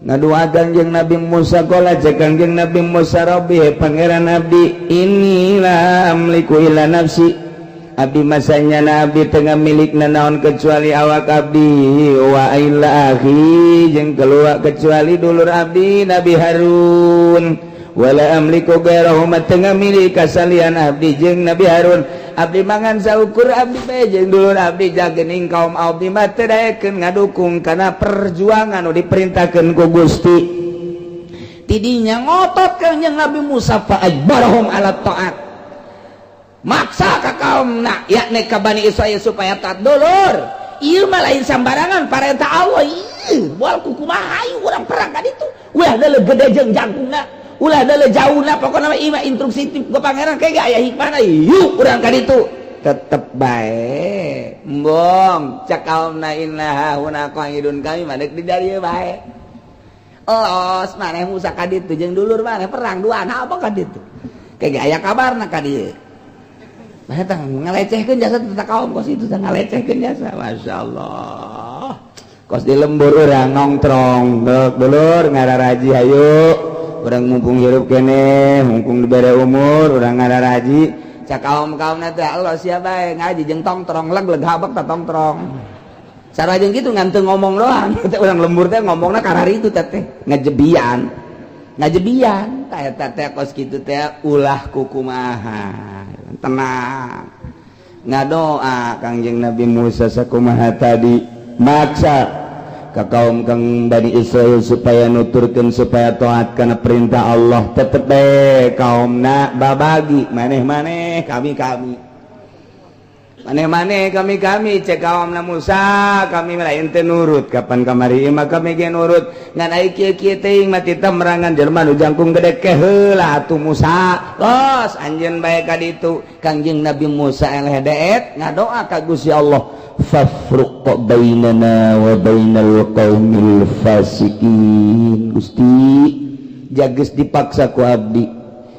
Speaker 1: Ngadua Kanjeng Nabi Musa, qala cek Kanjeng Nabi Musa, rabbi pangeran abdi, inni la amliku illa nafsi, abdi masanya nabi tengah milik nanaon kecuali awak abdi, wa illa akhi jeung keluar kecuali dulur abdi Nabi Harun, wala amliku gairahu tengah milik kasalian abdi jeung Nabi Harun, abdi mangan saukur abdi bae jeung dulur abdi, jagening kaum abdi mah teu daekeun ngadukung kana perjuangan nu diperintahkeun ku Gusti. Tidinya ngotot Kanjeng Nabi Musa, fa ajbarahum ala taat, maksa ka kaum na yakni ka Bani Israil supaya taat. Dulur, ieu mah lain sambarangan parentah Allah ieu, moal kukumaha hayu urang perang ka ditu, ulah deuleu gede jeung jangkungna, ulah deuleu jauhna, pokona mah ieu mah instruksi ti ku pangeran kayak aya hikmahna, yuk urang ka ditu. Tetep bae embong cak kaumna, inna huna qaidun, kami mah deuk di dieu bae, los maneh Musa ka ditu jeung dulur maneh perang duaan apa ka ditu, kayak aya kabarna ka dieu. Nah, eta ngalecehkeun jasa teh kaum kos itu teh ngalecehkeun jasa. Masya Allah. Kos di lembur urang nongtrong, dulur ngararaji hayu. Urang mumpung hirup keneh, mumpung dibere umur, urang ngararaji. Cak kaum-kaumna teh Allah sia bae ngaji jeung tongtrong, leg-leg habek teh tongtrong. Sarua jeung kitu ngan teu ngomong doang. Teh urang lembur teh ngomongna karari itu teh ngajebian. Ngajebian tah eta teh kos kitu teh ulah kukumaha. Tenang, ngadoa Kangjeng Nabi Musa sakumaha tadi maksa ke kaum kang Bani Israel supaya nuturkeun, supaya taat kana perintah Allah. Tetep bae kaumna babagi, maneh-maneh, kami-kami, maneh-maneh, kami-kami. Cek kaumna Musa, kami lain teu nurut, kapan kamari mah kami ge nurut, ngan ai kieu-kieu teuing mah tita merangan jelema nu jangkung gede. Ke heula atuh Musa, los anjeun bae ka ditu. Kangjeng Nabi Musa eleh deet ngadoa ka Gusti Allah, fafruq bainana wa bainal qaumil fasikin. Gusti, jages dipaksa ku abdi,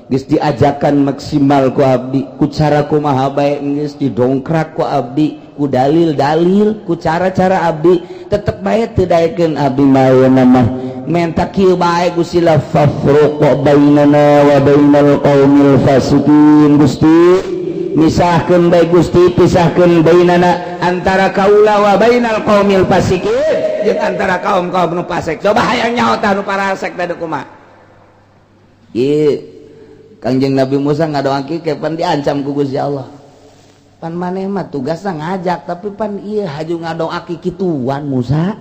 Speaker 1: geus diajakan maksimal ku abdi, ku cara kumaha bae geus didongkrak ku abdi, ku dalil-dalil, ku cara-cara abdi, tetep bae teu daekeun. Abdi mah ayeuna mah menta kieu bae Gusti la, fafruq bainana wa bainal qaumil fasikin. Gusti, misahkeun bae Gusti, pisahkeun bainana antara kaula, wa bainal qaumil fasikin jeung antara kaum-kaum nu fasik. Coba hayang nyaho tah nu parasek teh kumaha. Ieu Kangjeng Nabi Musa ngadoa kieu pan diancam ku Gusti Allah, pan maneh mah tugasna ngajak, tapi pan ieu haju ngadoa kituan Musa.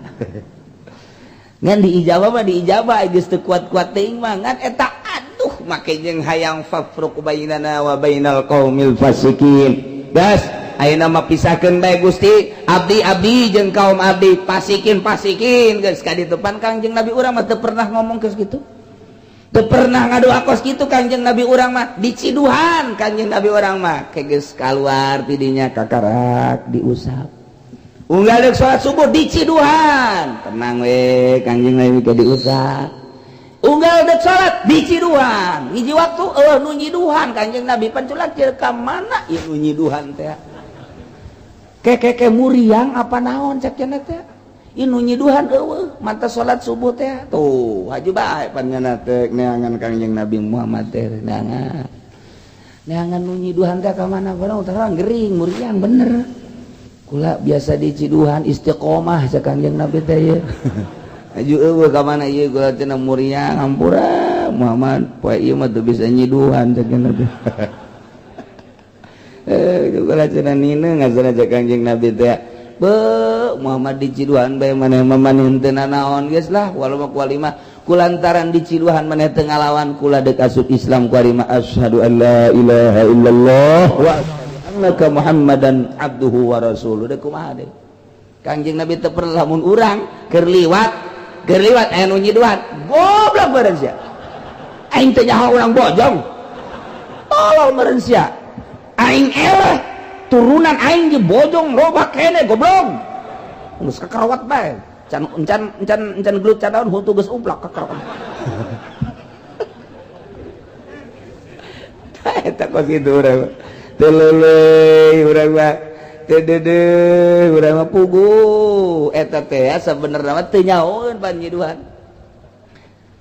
Speaker 1: Ngan diijabah mah diijabah, geus teu kuat-kuat teuing mah ngan eta aduh make jeung hayang fafruq bainana wa bainal qaumil fasikin. Gas ayeuna mah pisahkeun bae Gusti, abdi-abdi jeung kaum abdi fasikin fasikin geus ka ditu. Pan Kangjeng Nabi urang mah teu pernah ngomong geus kitu, teu pernah ngadoa kos kitu Kangjeng Nabi urang mah. Diciduhan Kangjeng Nabi urang mah, geus kaluar tidinya kakarak diusap. Unggal deuk salat subuh diciduhan, tenang we, Kangjeng Nabi ke diusah. Unggal deuk salat diciduhan, hiji waktu eueuh nu nyiduhan Kangjeng Nabi panculak ka mana ieu nu nyiduhan teh? Keke muriang apa naon cek cenah teh? Ieu nu nyiduhan eueuh mata salat subuh teh. Tuh, haju bae panjana teh neangan Kangjeng Nabi Muhammad teh neangan. Neangan nu nyiduhan teh ka mana barang terang gering muriang bener. Kula biasa di ciduhan istiqomah cek Kangjeng Nabi teh ye. Aju eueuh ka mana ieu kula cenah muriang hampura Muhammad poe ieu mah teu bisa nyiduhan cek Nabi. Kula cenah nina ngasana cek Kangjeng Nabi teh. Be Muhammad di ciduhan bae maneh mah maneh teu nanaon geus lah walau kualima kulantaran di ciduhan maneh teu ngalawan kula deuk asup Islam kualima asyhadu an la ilaha illallah wa annaka Muhammadan abduhu wa rasuluh. Deuk kumaha deui Kangjeng Nabi teu perlu lamun urang keur liwat aya nu nyiduhan goblok beureun sia aing teh nyaho urang bojong tolol meureun sia aing eleh turunan aing di bojong loba kene goblok geus kakarawat bae can encan encan encan gelut can naon huntu geus umplak kakarawat. Eta kos kitu urang teleleh urang mah teu deudeuh urang mah puguh eta teh sabenerna mah teu nyahoeun panyiduhan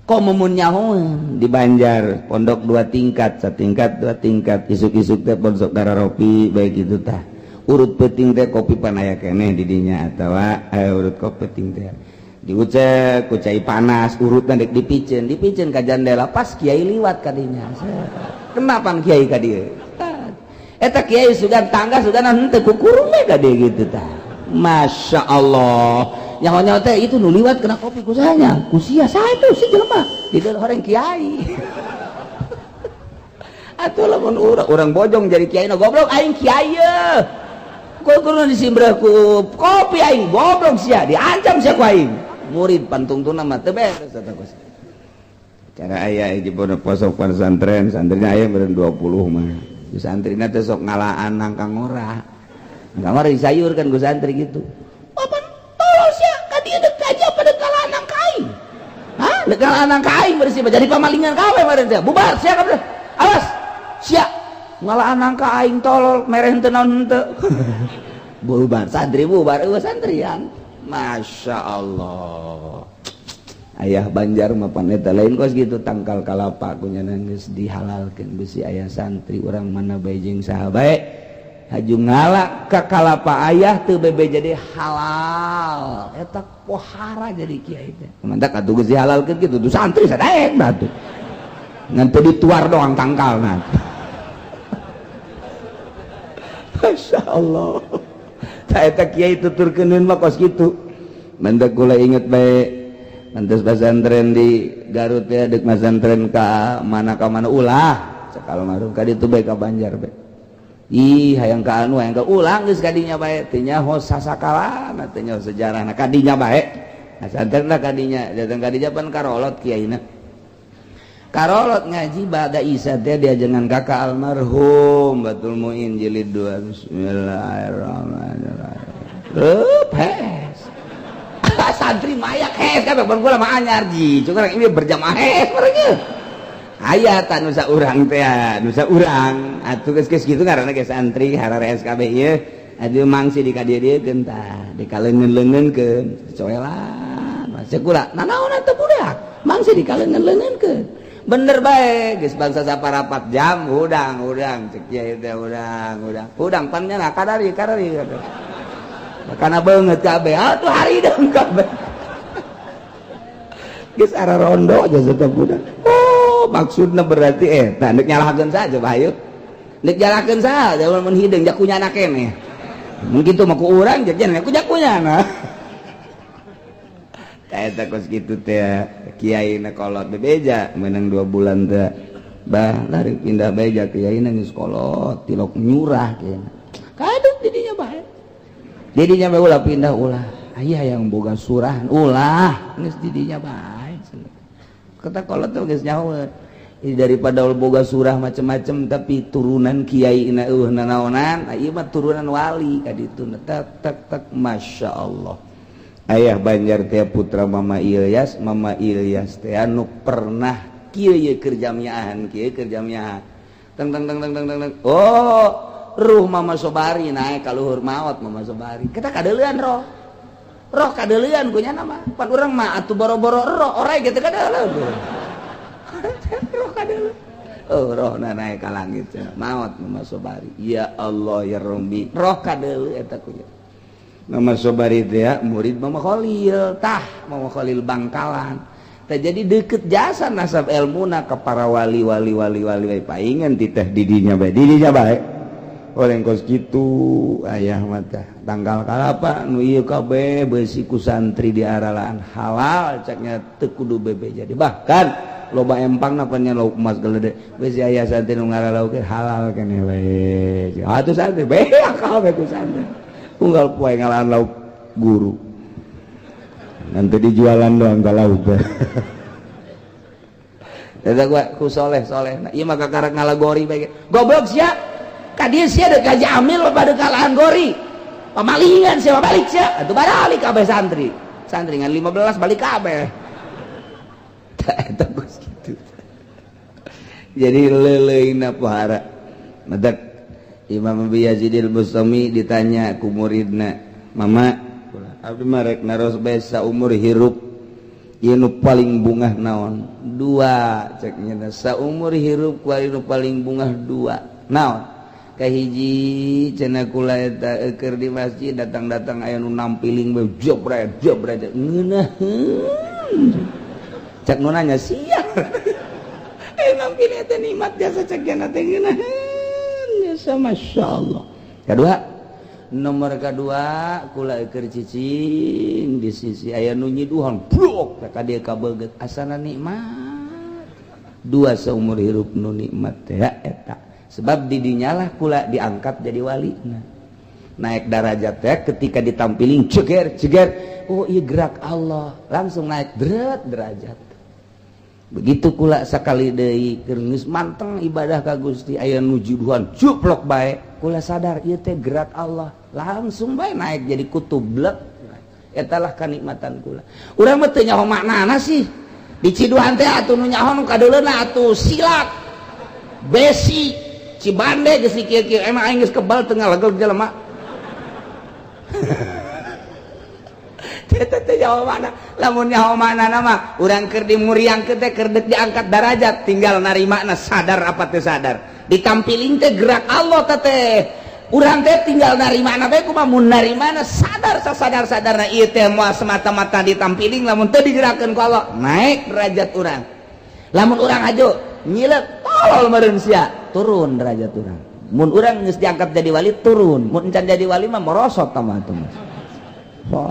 Speaker 1: kok mumun nyahoeun di Banjar pondok dua tingkat satingkat dua tingkat isuk-isuk teh pondok dararopi baik gitu tah urut peuting teh kopi panaya keneh di dinya atawa urut kopi peuting teh diucek ku cai panas urutna dek dipiceun dipiceun ka jandela pas kiai liwat ka dinya kenapa kiai ka dieu eta kiai sugan tangga sugan henteu kukurung we ka dieu gitu tah. Masya Allah nyaho-nyaho teh itu nu liwat kena kopi ku saha ku sia saha itu si jelema di dalam orang kiai atuh lamun urang bojong jadi kiai na goblok aing kiai ye kukurung disimbreh ku kopi aing goblok sia diancam sia ku aing murid pantungtuna mah teu beres eta kos cara aya di pondok posok pesantren santrina aya meureun 20 mah santrina teh sok ngalaan nangka ngora nangka ngora disayurkan ku santri gitu papan tolol sia ka dieu deuk aja apa deuk ngalaan nangka aing hah deuk ngalaan nangka aing bersih jadi pamalingan kabeh meureun teh bubar sia kabeh awas sia ngalaan nangka aing tolol mereh henteu naon henteu bubar santri bubar eueuh santrian. Masya Allah ayah Banjar mah pan eta lain kos gitu tangkal kalapa kunya geus dihalalkeun bisi ayah santri urang mana bae jeung saha bae haju ngala ka kalapa ayah teu bebe jadi halal eta pohara jadi kiai teh mantak atuh geus dihalalkeun kitu tuh santri sadaek batu ngan teu dituar doang tangkalna. Masya Allah tah eta kiai tuturkeun mah kos kitu mantak kula inget bae mantas pesantren di Garut ya dek pesantren ka mana ulah cek almarhum ka ditu bae ka Banjar bae ih hayang ka anu hayang ka ulang geus ka dinya bae teu nyaho sasakalana teu nyaho sejarahna ka dinya bae pesantren ka dinya datang ka dinya pan karolot kiaina karolot ngaji ba'da isya teh diajengan kakak almarhum Batul Muin jilid 2 bismillahirrahmanirrahim leup hes santri mayak hes kabeh ban kula mah anyar ji cuma ini berjamaah hes mereka aya ta nusa urang teh nusa urang atuh geus kitu ngaranna ge santri harare SKB ieu atuh mangsi di ka dieu-dieukeun tah di kaleungeun-leungeunkeun coelan masih kula nanaon atuh budak mangsi di kaleungeun-leungeunkeun bener bae geus bangsa saparapat jam hudang hudang cek kiai teh hudang hudang hudang pan nya kadari kadari karena banget kabeh atuh haridang kabeh geus ararondo aja tetep budak. Oh maksudna berarti eta nek nyalahkeun saja bae nek nyalahkeun saja mun hideung jakunyana keneh mungkin tuh mah ku urang jajan ku jakunyana eta kos kitu teh kiai na kolot bebeja menang 2 bulan teh bah lari pindah beja kiai na geus kolot tilok nyurah kiai kadut didinya bae didinya bae ulah pindah ulah aya yang boga surah ulah geus didinya bae kata kolot tuh geus nyaho Ini daripada boga surah macem-macem tapi turunan kiai na eueuh nanaonan, ieu mah turunan wali ka ditu tak tak tak, Masya Allah. Ayah Banjar teh putra Mama Ilyas, Mama Ilyas teh anu pernah kieu ye keur jamiahan, kieu keur jamiahan. Teng teng teng teng teng teng. Oh, ruh Mama Sobari naik ka luhur, maot Mama Sobari. Kita kadeulean roh. Roh kadeulean ku nya mah. Pan urang mah atuh boro-boro roh, orai gitu kadeuleun. Roh kadeuleun. Oh, roh na naik ka langit cenah. Maot Mama Sobari. Ya Allah ya Rabbi. Roh kadeuleun eta ku nya. Mama Sobari teh ya, murid Mama Khalil. Tah, Mama Khalil Bangkalan. Tah, jadi deket jasa nasab ilmuna ke para wali wali wali wali wali paingan titah didinya bae, didinya bae. Oleh kos kitu ayah mah tah tanggal kalapa nu ieu kabeh beusi ku santri di aralaan halal caknya teu kudu bebe jadi bahkan loba empang napanya lauk emas gelede beusi ayah santri nu ngaralauk halal keneh bae atuh santri bae akal bae ku santri unggal poe ngalaan lauk guru nanti dijualan doang ka lauk. Eta gua ku soleh soleh nah, ieu mah kakarak ngalagori bae goblok sia ka dieu sia deuk ka Jamil pada kalahan gori pamalingan sia balik sia atuh balik kabeh santri santri ngan 15 balik kabeh. Eta geus kitu jadi leuleuna pohara. Matak Imam Abi Yazid al-Bustami ditanya ku muridna, "Mama, abdi mah rek naros bae, saumur hirup ieu nu paling bungah naon?" "Dua," cek nya, "saumur hirup ku nu paling bungah dua." "Naon?" "Kahiji," cenah, "kula eta keur di masjid datang-datang aya nu nampiling bae jebret jebret ngeunaheun." Cek nu nanya, "Sia eh nampiling teh nikmat jasa?" Cek nya teh, "Ngeunaheun jasa, Masya Allah." Kedua, nomor kedua, kula keur cicing di sisi aya nu nyiduhan blok ka dieu kabeget asana nikmat. Dua seumur hirup nu nikmat teh eta, sebab didinyalah kula diangkat jadi wali. Nah, naik darajat teh ketika ditampiling ceger ceger, oh iya gerak Allah, langsung naik deret derajat. Begitu kula sakali deui keur geus manteng ibadah ka Gusti aya nu jiduhan cuplok bae, kula sadar ieu teh gerak Allah, langsung bae naik jadi kutub blek. Eta lah kanikmatan kula. Urang mah teu nyaho maknana sih di ciduhan teh atuh nu nyaho nu kadeuleuna atuh silat besi Cibande geus kieu-kieu emang aing geus kebal teu ngalegel jelema. Eta teh nyaho mana lamun nyaho maknana mah urang keur dimuriangkeun teh keur deuk diangkat darajat, tinggal narimana sadar apa teu sadar. Ditampiling teh gerak Allah teh, urang teh tinggal narimana bae. Kumaha mun narimana sadar sasadar-sadarna ieu teh moal semata-mata ditampiling lamun teu digerakkeun ku Allah naik derajat urang. Lamun urang aja nyilek tolol meureun sia, turun derajat urang. Mun urang geus diangkat jadi wali turun, mun encan jadi wali mah merosot mah atuh. Oh.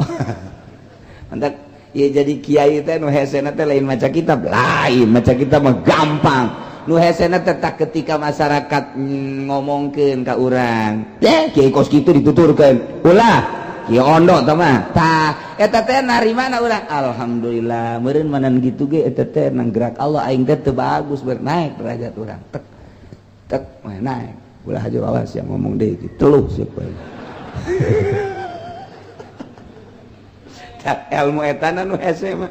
Speaker 1: Mantap ya, jadi kiai teh nu hesena teh lain maca kitab, lain maca kitab mah gampang. Nu hesena teh tak ketika masyarakat ngomongkeun ka urang teh kiai kos kitu dituturkeun ulah kiai ondo tah mah. Tah, eta teh narimana urang, alhamdulillah meureun manan gitu ge eta teh nang gerak Allah, aing teh teu bagus ber naik derajat urang tek tek naik. Ulah aja, awas yang ngomong deui teluh siapa. Ilmu etana nu hese mah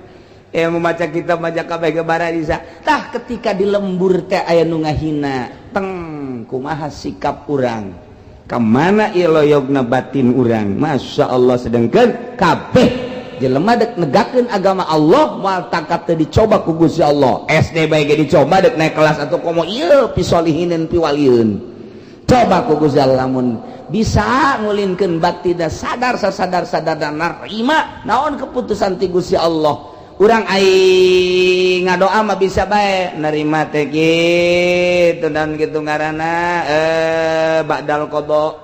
Speaker 1: ilmu maca kitab maca kabeh ge bisa. Tah, ketika di lembur teh aya nu ngahina teng, kumaha sikap urang, kemana iloyogna batin urang? Masya Allah. Sedangkan kabeh jelema dek negakeun agama Allah moal tangkap teu dicoba ku Gusti Allah. SD bae ge dicoba dek naik kelas atau komo ieu pisolihinin piwalieun, coba ku Gusti Allah. Lamun bisa ngulinkeun batin sadar sasadar sadar dan narima naon keputusan ti Gusti Allah, urang aing ngadoa mah bisa bae nerima teh kitu dan gitu ngaranna ba'dal qada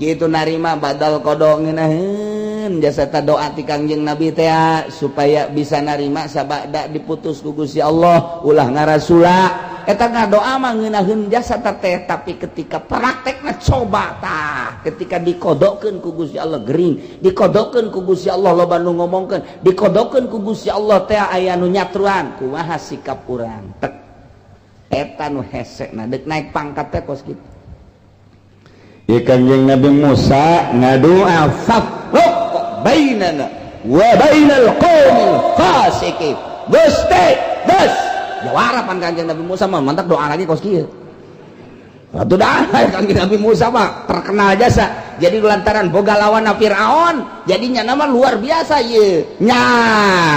Speaker 1: gitu, narima ba'dal qada ngeunaheun jasa ta doa ti Kangjeng Nabi teh supaya bisa narima sabada diputus ku Gusti Allah ulah ngarasula. Eta ngadoa mah ngeunaheun jasa teh, tapi ketika praktekna coba tah, ketika dikodokeun ku Gusti Allah gering, dikodokeun ku Gusti Allah loba nu ngomongkeun, dikodokeun ku Gusti Allah teh aya nu nyatruan, kumaha sikap urang? Tek. Eta nu hese na deuk naik pangkat teh kos kitu.
Speaker 2: Ieu Kanjeng Nabi Musa ngadoa, "Fafruq bainana wa bainal qaumil fasiqin." Gusti, geus
Speaker 1: jawara pan Kanjeng Nabi Musa mah, mantap doa lagi kos kieu. Atuh dah Kanjeng Nabi Musa mah terkenal jasa. Jadi lantaran boga lawan Fir'aun, jadinya nama luar biasa ye. Nya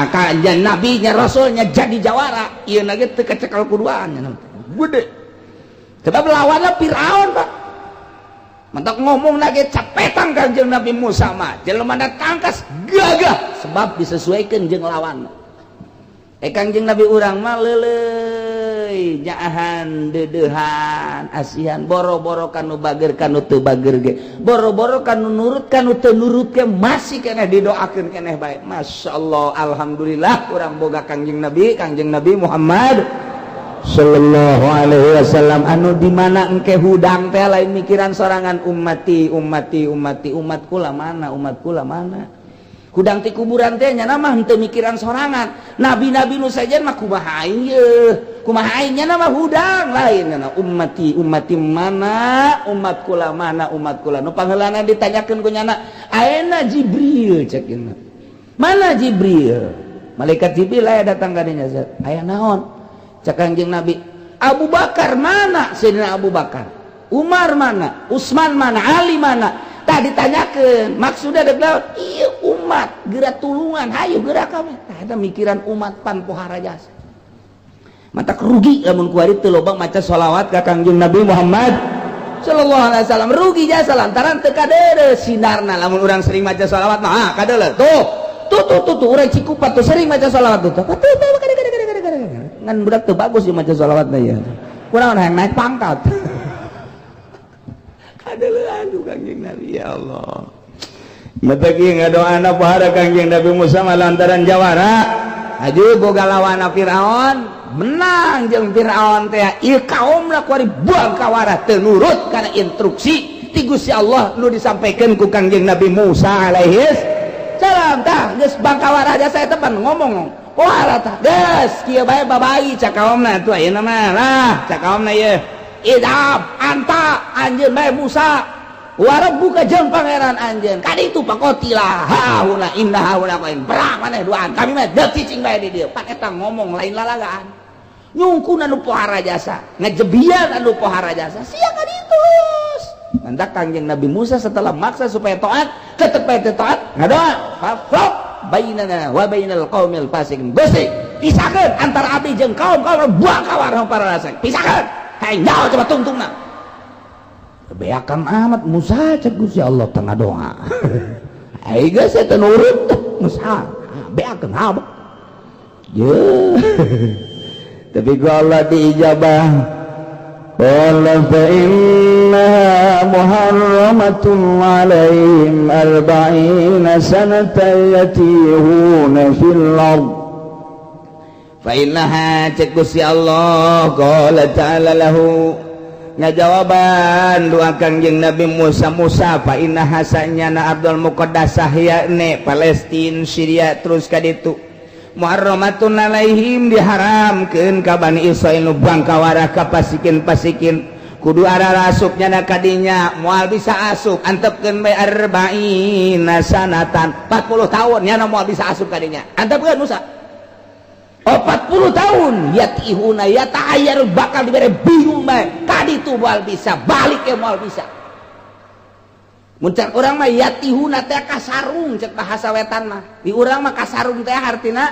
Speaker 1: kanjeng Nabi nya Rasulnya jadi jawara. Ieu na ge teu kecekel kuduaan nya. Gede. Sebab lawanna Fir'aun, Pak. Mantak ngomong lagi capetan Kanjeng Nabi Musa mah. Jelema tangkas gagah sebab disesuaikan jeung lawan. Eh, Kanjeng Nabi urang mah leuleuy, nyaahan, deudeuhan, asihan, boro-boro kanu bager kanu teu bager ge, boro-boro kanu nurut kanu teu nurut ge, masih keneh didoakeun keneh bae. Masya Allah, alhamdulillah urang boga Kangjeng Nabi, Kangjeng Nabi Muhammad
Speaker 2: sallallahu alaihi wasallam,
Speaker 1: anu di mana engke hudang teh lain mikiran sorangan, ummati, ummati, ummati, umat kula mana, umat kula mana. Hudang ti kuburan teh nya mah henteu mikiran sorangan. Nabi-nabi nu sajen mah kumaha aing ye, kumaha aing, nya mah hudang lain nya ummati, ummati mana, umat kula mana, umat kula. Nu pangheulana ditanyakeun ku nyana, "Aena Jibril?" Cek nya, "Mana Jibril?" Malaikat Jibril aya datang ka dinya, "Aya naon?" Cek Kangjeng Nabi, "Abu Bakar mana? Sayyidina Abu Bakar, Umar mana? Utsman mana? Ali mana?" Tak ditanyakan maksudnya ada, iya, umat gerak tulungan, hayu gerak kami. Tah, eta mikiran umat pan pohara jasa. Mata rugi lamun kuari teu loba maca sholawat ka Kangjeng Nabi Muhammad sallallahu alaihi wasallam, rugi jasa lantaran teu kadeuleu sinarna. Lamun urang sering maca sholawat mah, ah, kadeuleu tuh tuh tuh tuh tuh. Urang Cikupa tuh sering maca sholawat tuh tuh tuh tuh, kade kade kade kade kade. Ngan budak teu bagus ieu maca sholawatna ya, kurang hayang naik pangkat.
Speaker 2: Kadeuleuan ku Kangjeng Nabi, ya Allah. Mata kieu ngadoana pohara Kangjeng Nabi Musa mah lantaran jawara.
Speaker 1: Aju boga lawan Firaun, menang jeung Firaun teh. Ieu kaumna kuari buang kawara, teu nurut kana instruksi ti Gusti Allah nu disampaikan ku Kangjeng Nabi Musa alaihi salam. Tah, geus bangkawara jasa eta pan ngomong pohara. Tah, geus kieu bae, babai cak kaumna tuh ayeuna mah lah, cak kaumna ieu, "Idhab anta," anjeun bae Musa, "wa rabbuka," jeung pangeran anjeun, "kaditu faqatila hahuna inna hahuna qain." Perang maneh duaan, kami mah deuk cicing bae di dieu. Pan eta ngomong lain lalagaan, nyungkun anu pohara jasa, ngejebian anu pohara jasa sia kaditu. Mantak Kangjeng Nabi Musa setelah maksa supaya taat, tetep bae teu taat, ngadoa, "Fafruq bainana wa bainal qaumil fasiqin." Gusti, pisahkeun antara abdi jeung kaum-kaum buang kawar para fasik, pisahkeun. Hayang nyaho coba tungtungna.
Speaker 2: Beakan amat Musa, cek Gusti Allah tengah doa. Ai geus eta nurut Musa, beakan amat. Ye. Tapi ku Allah diijabah. Qala fa innaha muharramatun alaihim arba'ina sanatan yatihuna fil ard.
Speaker 1: Fa innaha, cek Gusti Allah, qala ta'ala lahu, ngajawaban doa Kangjeng Nabi Musa, "Musa, fa innaha," sanyana Ardul Muqaddasah yakni Palestina, Syria terus ka ditu, "muharramatun alaihim," diharamkeun ka Bani Israil nu bangkawara ka pasikin-pasikin, kudu arah asupnya na kadinya moal bisa asup. Antepkeun bae arba'ina sanatan, 40 tahun nyana moal bisa asup kadinya. Antepkeun, Musa. Oh, 40 tahun yatihuna yata'ayyar, bakal dibere bingung bae kaditu, moal bisa balik ya, moal bisa. Mun cek urang mah yatihuna teh kasarung, cek bahasa wetan mah. Di urang mah kasarung teh artina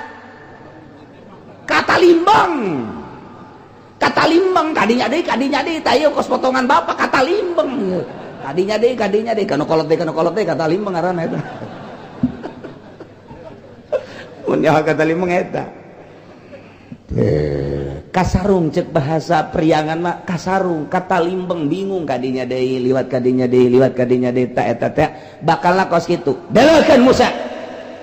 Speaker 1: kata limbang, kata limbang, kadinya deui, kadinya deui. Tah, ieu kos potongan bapak, kata limbang, kadinya deui, kadinya deui, kanu kolot deui, kanu kolot deui, kata limbang ngaranna eta. Mun nyawa kata limbang eta kasarung, cek bahasa Priangan mah kasarung, kata limbeng, bingung, kadinya deui liwat, kadinya deui liwat, kadinya deui. Ta eta teh bakalna kos kitu. Deleukeun Musa,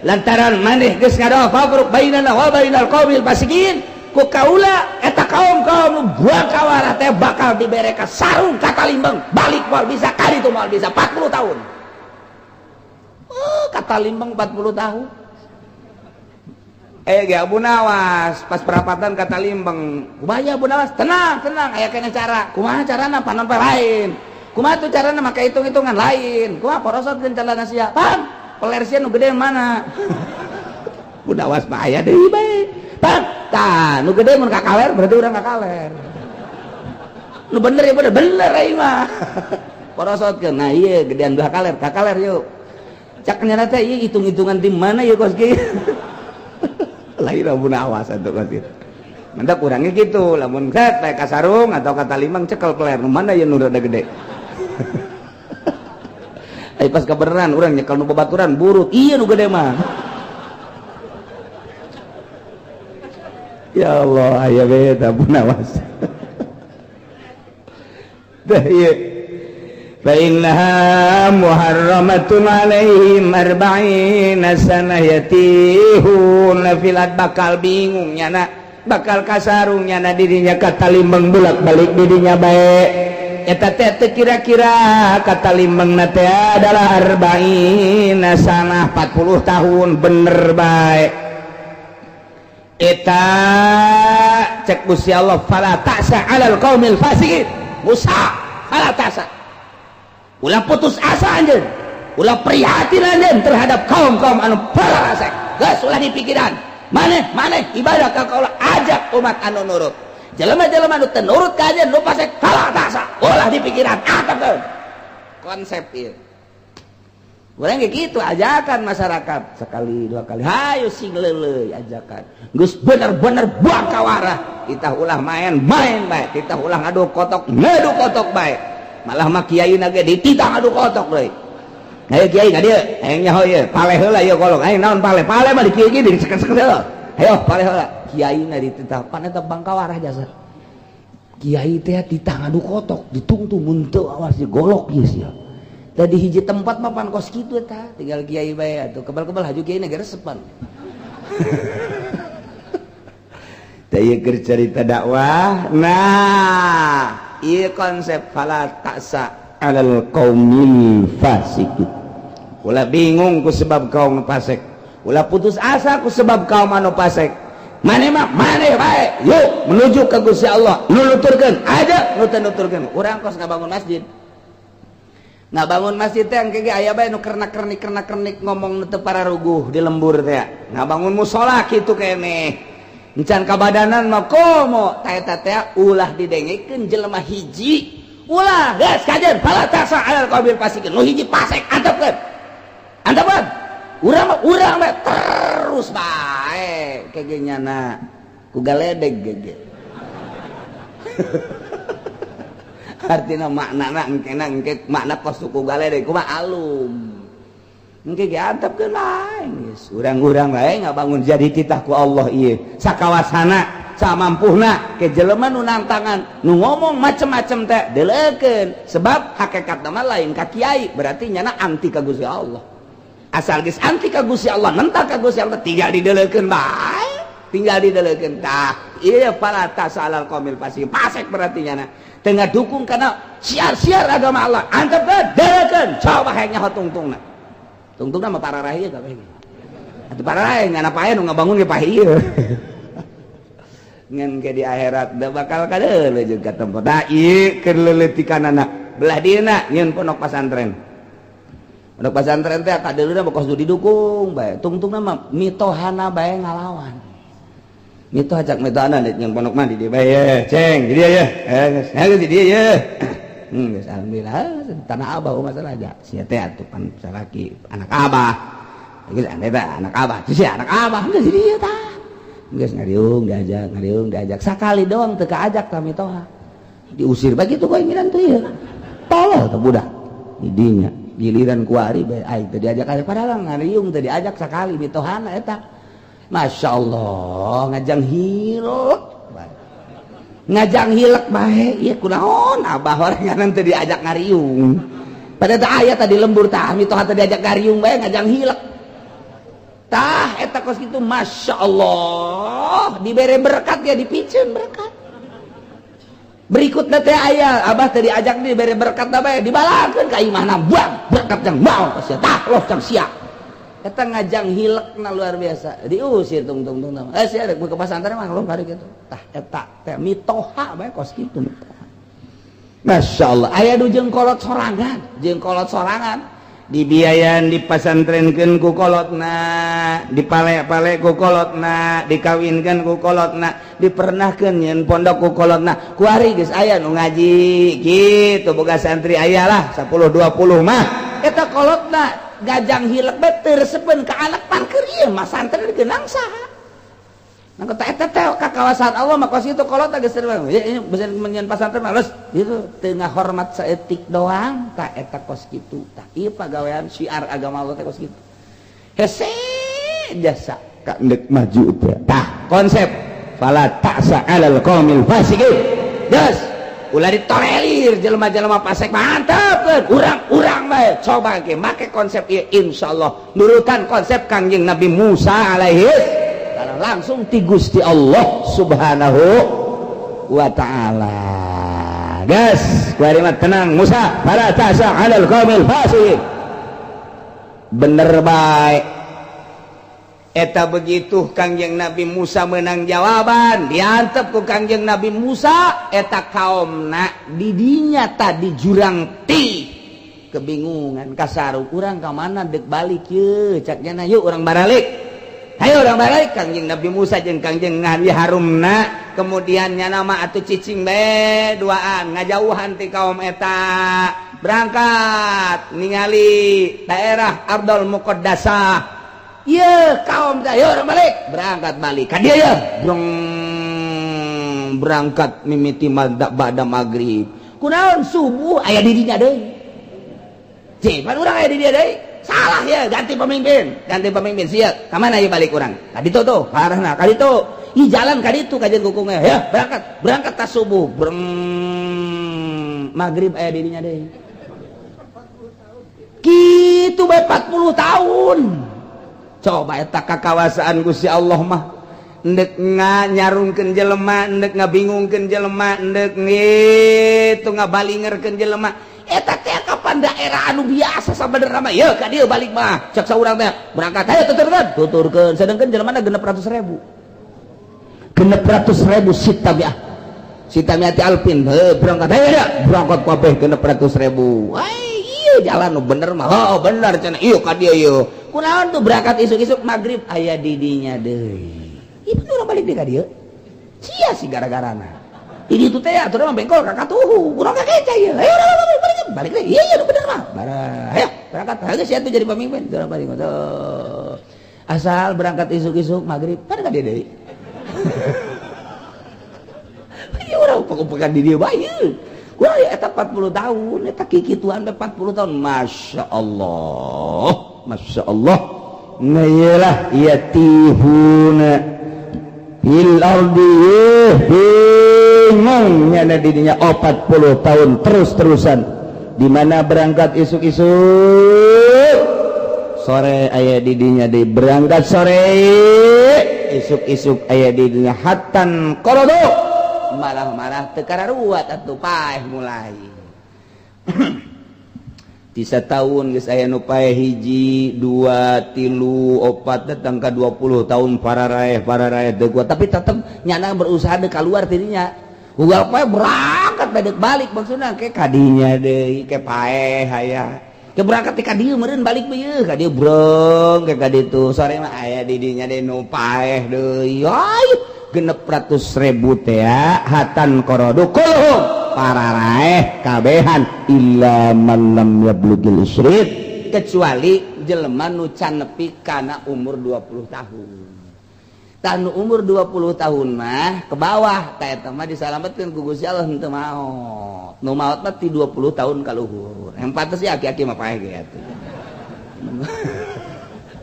Speaker 1: lantaran maneh geus ngadoa, "Fafruq bainana wa bainal qaumil fasiqin," ku kaula eta kaum-kaum nu buang kawara teh bakal dibere ka sarung, kata limbeng, balik moal bisa, kali itu moal bisa 40 tahun. Oh, kata limbeng 40 tahun. Ge Abu Nawas pas perapatan kata Limbeng, kumaha Abu Nawas? Tenang, tenang, aya kena cara. Kumaha carana? Panon lain. Kumaha tuh carana make hitung-hitungan lain. Kumaha porosotkeun celana sia? Pam, peler sia nu gede mana? Abu Nawas mah aya deui bae. Pam, tah nu gede mun ka kaler berarti urang ka kaler. Nu bener ya bener, bener aing mah. Porosotkeun. Nah ieu gedean belah kaler, ka kaler yuk. Cak nyana teh ieu hitung-hitungan di mana ieu kos kieu? Lain Abu Nawas atuh kos kieu. Mantap kurangnya gitu, lamun set bae ka sarung atau kata limang cekel peler, nu mana ieu nu rada gede. Ai pas kebeneran urang nyekel nu babaturan burut, ieu nu gede mah. Ya Allah, aya we eta Abu Nawas. Tah ieu fa innaha muharramatun alaihim arba'ina sanah yatihuna fil ard, bakal bingung nyana, bakal kasarung nyana dirinya kata limbeng bulak-balik dirinya bae eta teh kira-kira kata limbeng na teh adalah arba'ina sanah 40 tahun bener bae eta cek Gusti Allah fala ta'sa 'alal qaumil fasiqin. Musa fala ta'sa, ulah putus asa anjeun, ulah prihatin anjeun terhadap kaum-kaum anu fasik. Geus ulah dipikiran maneh maneh ibadah ka kaula, ajak umat anu nurut, jelema-jelema anu teu nurut ka anjeun nu fasik fala ta'sa, ulah dipikiran. Atepkeun konsep ieu urang ge kitu, ajakan masyarakat sekali dua kali, hayu sing leuleuy ajakan geus bener-bener buang kawarah, kita ulah main-main bae, kita ulah ngadu kotok ngadu kotok bae, malah mah kiai na ge dititah ngadu kotok deui. Hayo kiai ka dieu, hayang nyaho ieu, paleh heula ieu kolong. Aing naon paleh? Paleh mah di kieu kieu diseket-seket heula. Hayo paleh heula. Kiai na dititah pan eta bangkawarah jasa. Kiai teh titah ngadu kotok, ditungtung mun teu awas golok ieu sia. Tadi hiji tempat mah pan kos kitu eta, tinggal kiai bae atuh kebal-kebal haju kiai na ge resepan. Teh ieu keur carita dakwah. Nah, ieu konsep fala ta'sa 'alal qaumil fasiqin. Ulah bingung ku sebab kaum fasik, ulah putus asa ku sebab kaum anu fasik. Maneh mah maneh bae, yuk menuju ka Gusti Allah, nu nuturkeun aja nu teu nuturkeun. Urang kos ngabangun masjid. Ngabangun masjid teh engke ge aya bae nu kernak-kernik ngomong nu teu pararuguh di lembur teh. Ngabangun musala kitu keneh. Encan kabadanan mah komo ta eta teh ulah didengekeun jelema hiji. Ulah geus kajeun fala ta'sa 'alal qaumil fasiqin. Nu hiji fasik antepkeun. Antepkeun. Urang mah urang bae terus bae kege nyana ku galedeg gege. Artina maknana engkena engke makna kos ku galedeg kumaha alum. Engke ge antepkeun bae geus urang-urang bae ngabangun jadi titah ku Allah ieu sakawasana samampuhna ke jelema nu nantangan nu ngomong macem-macem teh deleukeun sebab hakikatna mah lain ka kiai berarti nyana anti ka Gusti Allah. Asal geus anti ka Gusti Allah nentang ka Gusti Allah tinggal dideleukeun bae, tinggal dideleukeun tah ieu fala ta'sa 'alal qaumil fasiq fasik berarti nyana teu ngadukung kana siar-siar agama Allah antepkeun deleukeun coba hayang nyaho tungtungna. Tungtungna mah pararah ieu kabeh. Atuh pararah ngana pae nu ngabangun ge pae ieu. Ngan ke di akhirat da bakal kadeuleu jeung ka tempat. Da ieu keur leuletikanana belah dieuna nyieun pondok pasantren. Pondok pasantren teh kadeuleuna mah kos didukung bae. Tungtungna mah mitohana bae ngalawan. Mitoh ajak mitohana nyieun pondok mah di dieu bae ye, ceng di dieu ye. Geus di dieu ye. Geus alhamdulillah tanah abah masalah aja. Sia teh atuh pan salaki anak abah. Geus ane teh anak abah. Sia anak abah geus di dieu tah. Geus ngariung diajak sakali doang teu kaajak tah mitoha. Diusir bae kitu ku aing tuh ieu. Tolol teh budak. Di dinya giliran kuari bae aing teu diajak aya padahal ngariung teu diajak sakali mitohana eta. Masya Allah ngajang hilek ngajang hilek bae ieu kunaon abah orangan teu diajak ngariung. Padahal teh aya tadi lembur tah mitoha teu diajak ngariung bae ngajang hilek. Tah eta kos kitu Masya Allah dibere berkat ya dipiceun berkat. Berikutna teh aya abah teu diajak dibere berkat bae dibalakeun ka imahna buang berkat jang mau sia tah los jang sia. Eta ngajang hilekna luar biasa. Diusir tung tung tung. Eh, sia rek ke pesantren mah lo bari gitu. Tah, eta teh mitoha bae kos kitu mitoha. Masya Allah, aya nu jeung kolot sorangan, jeung kolot sorangan dibiayan, dipasantrenkeun ku kolotna, dipale-pale ku kolotna, dikawinkeun ku kolotna, dipernahkeun nyeun pondok ku kolotna. Kuari geus aya nu ngaji kitu, boga santri aya lah 10 20 mah. Eta kolotna gajang hilek bae teu resepeun ka anak, pan keur ieu mah santri digenang saha. Nah, kata eta teh ka kawasan Allah mah kos itu kolot geus ya, bisa menyeun pasantren mah gitu, teu ngahormat saeutik doang. Tah, eta kos kitu. Tah, ieu pagawean syiar agama Allah teh kos kitu, hese jasa
Speaker 2: ka ndek maju teh. Tah, konsep fala ta'sa 'alal qaumil fasiqin.
Speaker 1: Geus ulah ditolerir jelema-jelema fasik, mantap kan urang-urang bae. Coba ge make konsep ieu, insyaallah nurutan konsep Kangjeng Nabi Musa alaihi salam langsung ti Gusti Allah Subhanahu wa Ta'ala.
Speaker 2: Gas, kuari mah tenang Musa, fala ta'sa 'alal qaumil fasiqin.
Speaker 1: Bener bae eta. Begitu Kangjeng Nabi Musa menang jawaban, diantep ku Kangjeng Nabi Musa eta kaumna didinya tadi jurang ti kebingungan kasaru, urang ka mana dek balik ye? Caknya, yuk urang baralik, ayo urang balik. Kangjeng Nabi Musa jeung Kangjeng Nabi Harunna kemudian nama atuh cicing be duaan, ngajauhan ti kaum eta, berangkat ningali daerah Ardol Muqaddasah. Iya, kaum ayo urang balik, berangkat balik ka dieu ya. Brong, berangkat mimiti ba'da maghrib. Kunaon subuh aya di dinya deui? Cih, pan urang aya di dieu deui. Salah ya, ganti pemimpin, ganti pemimpin sia. Ka mana ieu balik urang? Ka ditu tuh, arahna ka ditu. Ih, jalan ka ditu kajian kukungnya. Ya, berangkat, berangkat tas subuh. Breng, maghrib aya di dinya deui. Kitu bae 40 tahun. Coba eta kakawasaan Gusti Allah mah, ndek nga nyarungkeun jelema, ndek ngabingungkeun jelema, ndek ngitu ngabalingerkeun jelema. Eta teh kapan daerah anu biasa sabenerna mah, ye ka dieu balik mah, cek saurang teh berangkat, ayo tuturkeun, tuturkeun, sedangkan jelema 600.000, 600.000, sitamiah sitamiati alfin. Heuh, berangkat, ayo ya, berangkat kabeh 600.000. Ai iya, jalan nu bener mah, oh bener cenah, ieu ka dieu ieu. Kunaon tuh berangkat isuk-isuk, maghrib aya didinya deui? Ieu urang balik deui ka dieu, sia sih gara-garana ini tuh teh atuh mah bengkol ka katuhu urang ka keca ieu. Ayo urang balik, balik, balik deui. Iya iya, nu bener mah bara, ayo berangkat. Geus sia tuh jadi pemimpin, urang balik tuh. Asal berangkat isuk-isuk, maghrib pada ka dieu deui. Ieu urang upek-upekan di dieu bae. Wah, ya eta 40 tahun, eta kikituan 40 tahun. Masya Allah,
Speaker 2: Masya Allah. Nah, iyalah, yatihuna fil ardi, bingung nyana dirinya 40 tahun terus-terusan, di mana berangkat isuk-isuk, sore aya didinya di, berangkat sore, isuk-isuk aya didinya, hatan korodo,
Speaker 1: malah-malah teu kararuat atuh, paeh mulai. Tisa tahun geus aya nu paeh hiji, dua, tilu, opat, datang ka 20 tahun pararaeh pararaeh teu kuat, tapi tetep nyana berusaha deuk keluar tidinya. Ugal paeh berangkat bedek balik, maksudna ke kadinya deui, ke paeh aya. Ke berangkat ti ka dieu meureun balik ieu ka dieu, brong ke ka ditu, sore mah aya di dinya deui nu paeh deui. Ay,
Speaker 2: 600.000 teh hatan korodu kulhum, pararaeh kabehan, illa man lam yablugil isrin,
Speaker 1: kecuali jelema nu can nepi kana umur 20 tahun. Tanu umur 20 tahun mah ke bawah, tah eta mah disalametkeun ku Gusti Allah, henteu maot. Nu maot mah ti 20 tahun ka luhur. Yang pantes ya aki-aki mah paeh ge atuh.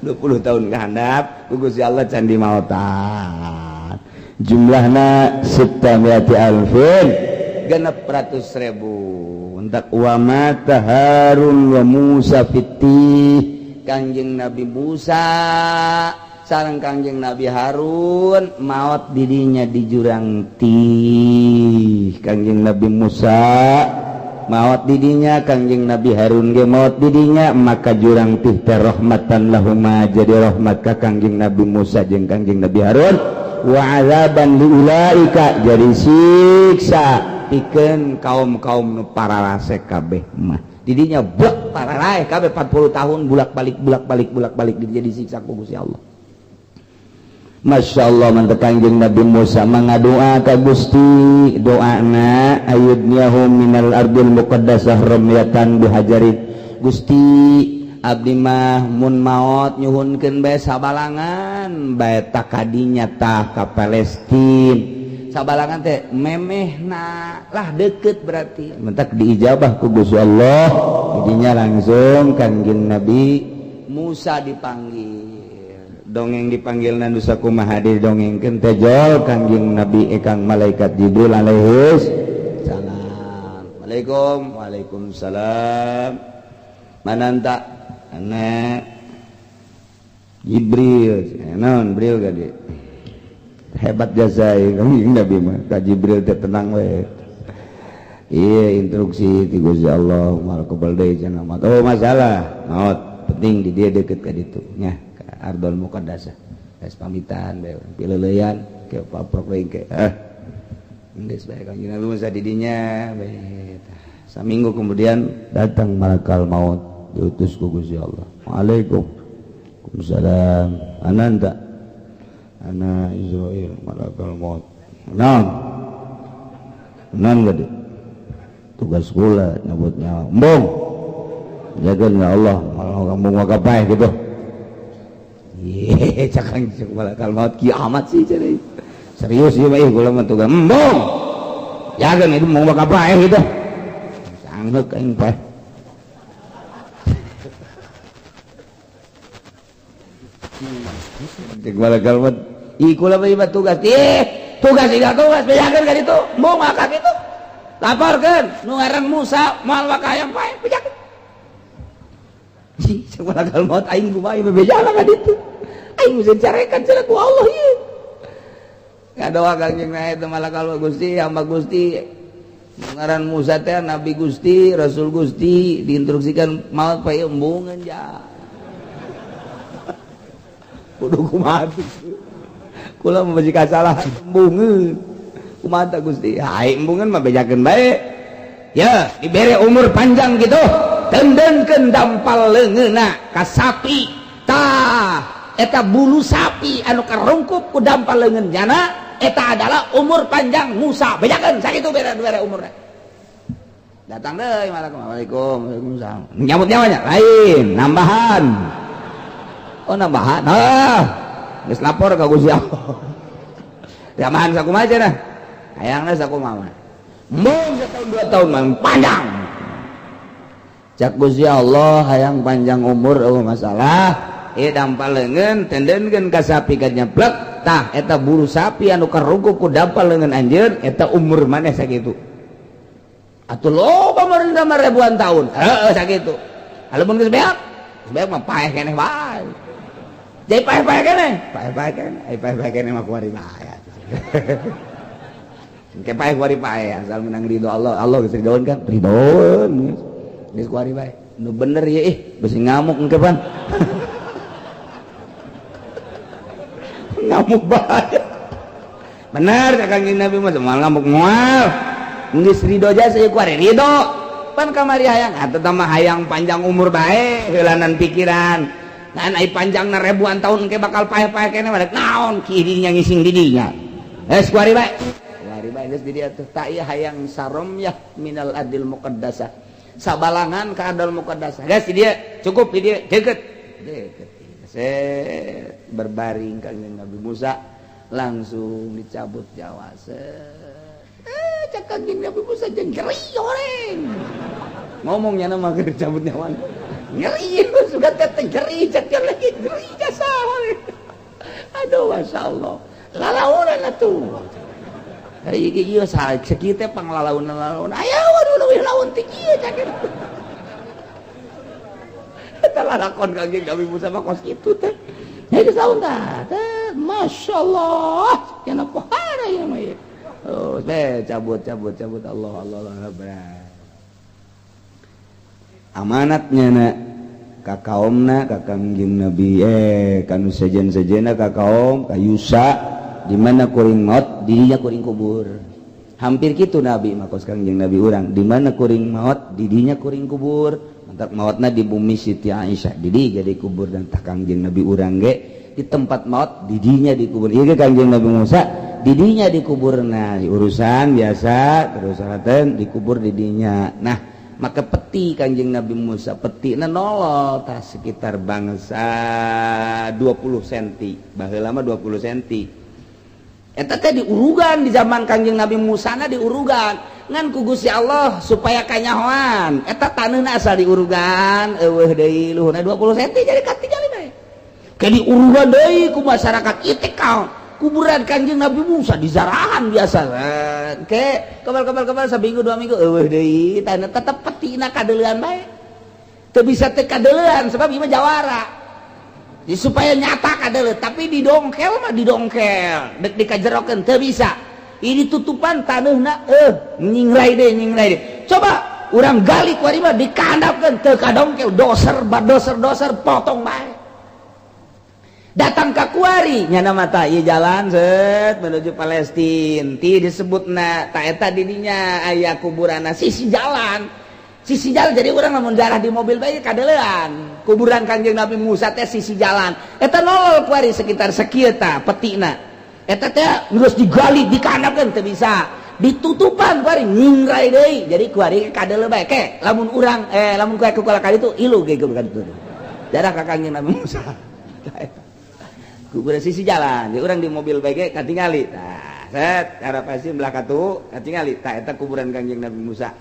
Speaker 2: 20 tahun ke handap ku Gusti Allah can dimaotan. Jumlahna sittamiati alfin,
Speaker 1: 600.000.
Speaker 2: Entak wa mata Harun wa Musa fiti.
Speaker 1: Kangjeng Nabi Musa sareng Kangjeng Nabi Harun maot didinya di jurang Tih.
Speaker 2: Kangjeng Nabi Musa
Speaker 1: maot didinya Kangjeng Nabi Harun ge maot didinya maka jurang tih teh rahmatan lahuma jadi rahmat ka Kangjeng Nabi Musa jeung Kangjeng Nabi Harun wa azaban liulaika jadi siksa pikeun kaum-kaum nu pararasek kabeh mah didinya blek pararaeh kabeh 40 tahun bulak-balik bulak-balik bulak-balik didinya disiksa ku Gusti Allah. Masya Allah mantep Kangjeng Nabi Musa mangadoa ka Gusti doana ayudnyahu minal ardil muqaddasah ramyatan bihajarin Gusti abdi mah mun maot nyuhunkeun bae sabalangan bae takadinya tah ka Palestin sabalangan teh memehna lah deket berarti mentak diijabah ku Gusti Allah jadinya langsung Kangjeng Nabi Musa dipanggil dongeng dipanggil nandu sakumaha didongengkeun teh jol Kangjeng Nabi ekang malaikat Jibril alaihis salam. Waalaikum waalaikumsalam. Mananta anak Jibril naon Jibril gade hebat jasa Kangjeng Nabi mah ka Jibril teh tenang we. Iya instruksi ti Gusti Allah mal kebal deui cenah mah. Oh masalah maot penting di dia deket ka ditu nya. Ardol Muqaddasah geus pamitan bae pileuleyan ke paprok deui ke geus bae Kangjeng Nabi Musa di dinya bae. Saminggu kemudian datang malakal maut diutus ku Gusti Allah. Waalaikum salam. Ananta ana Israil malakal maut. Naon? Naon gede? Tugas kula nyebut nyawa. Embung. Jaga ya Allah, malah kampung wakapae gitu. Ye, cakang cek malakal maut kiamat sih cari. Serius ieu mah kula mah tugas. Embung. Jaga itu mau bakal paeh gitu. Sanggeuk aing paeh. Cek malakal maut. Ih kula mah tugas. Ih, tugas ieu tugas bejakeun ka ditu. Embung maka kitu. Laporkeun nu ngaran Musa moal bakal hayang paeh bejakeun. Ih, cek malakal maut aing kumaha ieu bejana ka ditu. Aing bisa carekan cenah ku Allah ieu. Ngadoa Kangjeng Nabi teh malakal Gusti hamba Gusti ngaran Musa teh Nabi Gusti Rasul Gusti diinstruksikan maot pae embungeun ja. Kudu kumaha kula mah bisi kasalah embungeun. Kumaha tah Gusti? Hai embungeun mah bejakeun bae. Ya, dibere umur panjang gitu. Tendenkeun dampal leungeunna ka sapi. Tah eta bulu sapi anu karungkup ku dampal leungeun jana eta adalah umur panjang Musa bejakeun sakitu bere umurna datang deui Waalaikumsalam waalaikumsalam nyambut nyawanya lain nambahan oh nambahan ah geus lapor ka Gusti Allah tambahan sakumaha cenah hayangna sakumaha embung setahun dua tahun mah panjang cak Gusti Allah hayang panjang umur eueuh masalah dampal leungeun tendenkeun ka sapi ka nyeplek tah eta bulu sapi anu karungkup ku dampal leungeun anjeun eta umur maneh sakitu atuh loba meureun ribuan tahun heueuh sakitu lamun geus beak beak mah paeh keneh bae jadi paeh-paeh keneh paeh-paeh keneh ai paeh-paeh keneh mah kuari bae engke paeh kuari paeh asal menang ridho Allah Allah geus ridoeun kan ridoeun geus kuari bae nu bener ye ih besi ngamuk engke pan ngamuk bae bener cak Kangjeng Nabi mah moal ngamuk moal geus ridho jasa ieu kuari ridho pan kamari hayang atuh mah hayang panjang umur bae heulanan pikiran ngan ai panjangna ribuan tahun engke bakal paeh-paeh keneh mah naon kidinya ngising didinya geus kuari bae kuari bae geus di dieu teh tak ieu hayang saromyah minal adil muqaddasah sabalangan ka adil muqaddasah geus di dieu cukup di dieu deket deket set berbaring Kangjeng Nabi Musa langsung dicabut nyawa set cak Kangjeng Nabi Musa jeung nyeri horeng ngomongnya mah keur dicabut nyawa nyeri sudah teh nyeri cak lagi nyeri jasa aduh masyaallah lalaunan atuh ari ieu sakieu teh panglalaunan-lalaunan aya waduh leuwih laun ti kieu cak eta lalakon Kangjeng Nabi Musa mah kos kitu teh geus laun tah teh masyaallah cenah pohara ieu mah ieu oh teh cabut cabut cabut Allah Allah Allah berat Amanatnya na ka kaomna, ka Kangjeng Nabi, kanu sejen-sejena, ka kaum ka Yusa, di mana kuring maut, dirinya kuring kubur. Hampir gitu Nabi mah, kos Kangjeng Nabi urang, di mana kuring maut, didinya kuring kubur. Mantap mautna di bumi Siti Aisyah, didi jadi kubur. Dan tah, Kangjeng Nabi urang ge di tempat maut, didinya dikubur. Ieu ge Kangjeng Nabi Musa didinya dikubur. Nah, urusan biasa terus dikubur didinya. Nah, maka peti Kanjeng Nabi Musa, peti nolol tah sekitar bangsa 20 cm, baheula mah 20 cm. Eta teh diurugan di zaman Kanjeng Nabi Musa na, diurugan ngan ku Gusti Allah supaya kanyahoan eta taneuhna. Asal diurugan, eueuh deui luhurna 20 cm, jadi katingali bae. Ke diurugan deui ku masyarakat, ieu teh kuburan Kanjeng Nabi Musa, dizarahan biasa. Ke kebal kebal kebal, seminggu 2 minggu eueuh deui tanah, tetep petina kadeulean bae, teu bisa teu kadeulean sebab ieu mah jawara. Jadi, supaya nyata kadeuleu, tapi didongkel mah didongkel dek dikajerokeun teu bisa. Ini tutupan taneuhna, nyingrai deh, nyingrai deh. Coba urang gali kuari mah dikandapkeun teu kadongkel, doser badoser doser potong bae. Datang ke kuari nyana mata ieu jalan set menuju Palestina ti disebutna ta eta, didinya aya kuburanna sisi jalan, sisi jalan. Jadi urang lamun jarah di mobil bae kadeulean kuburan Kanjeng Nabi Musa teh sisi jalan. Eta nolol kuari sekitar sakieu tah petina. Eta teh geus digali, dikandapkeun teu bisa, ditutupan kuari, nyingrai deui. Jadi kuari kadeuleu bae. Ke lamun urang lamun kuari ku kali itu ilu ge kitu jarah ka Kanjeng Nabi Musa. Kuburan sisi jalan, jadi orang di mobil bae katingali. Nah, set arah pasti belah katu katingali tah eta kuburan Kanjeng Nabi Musa.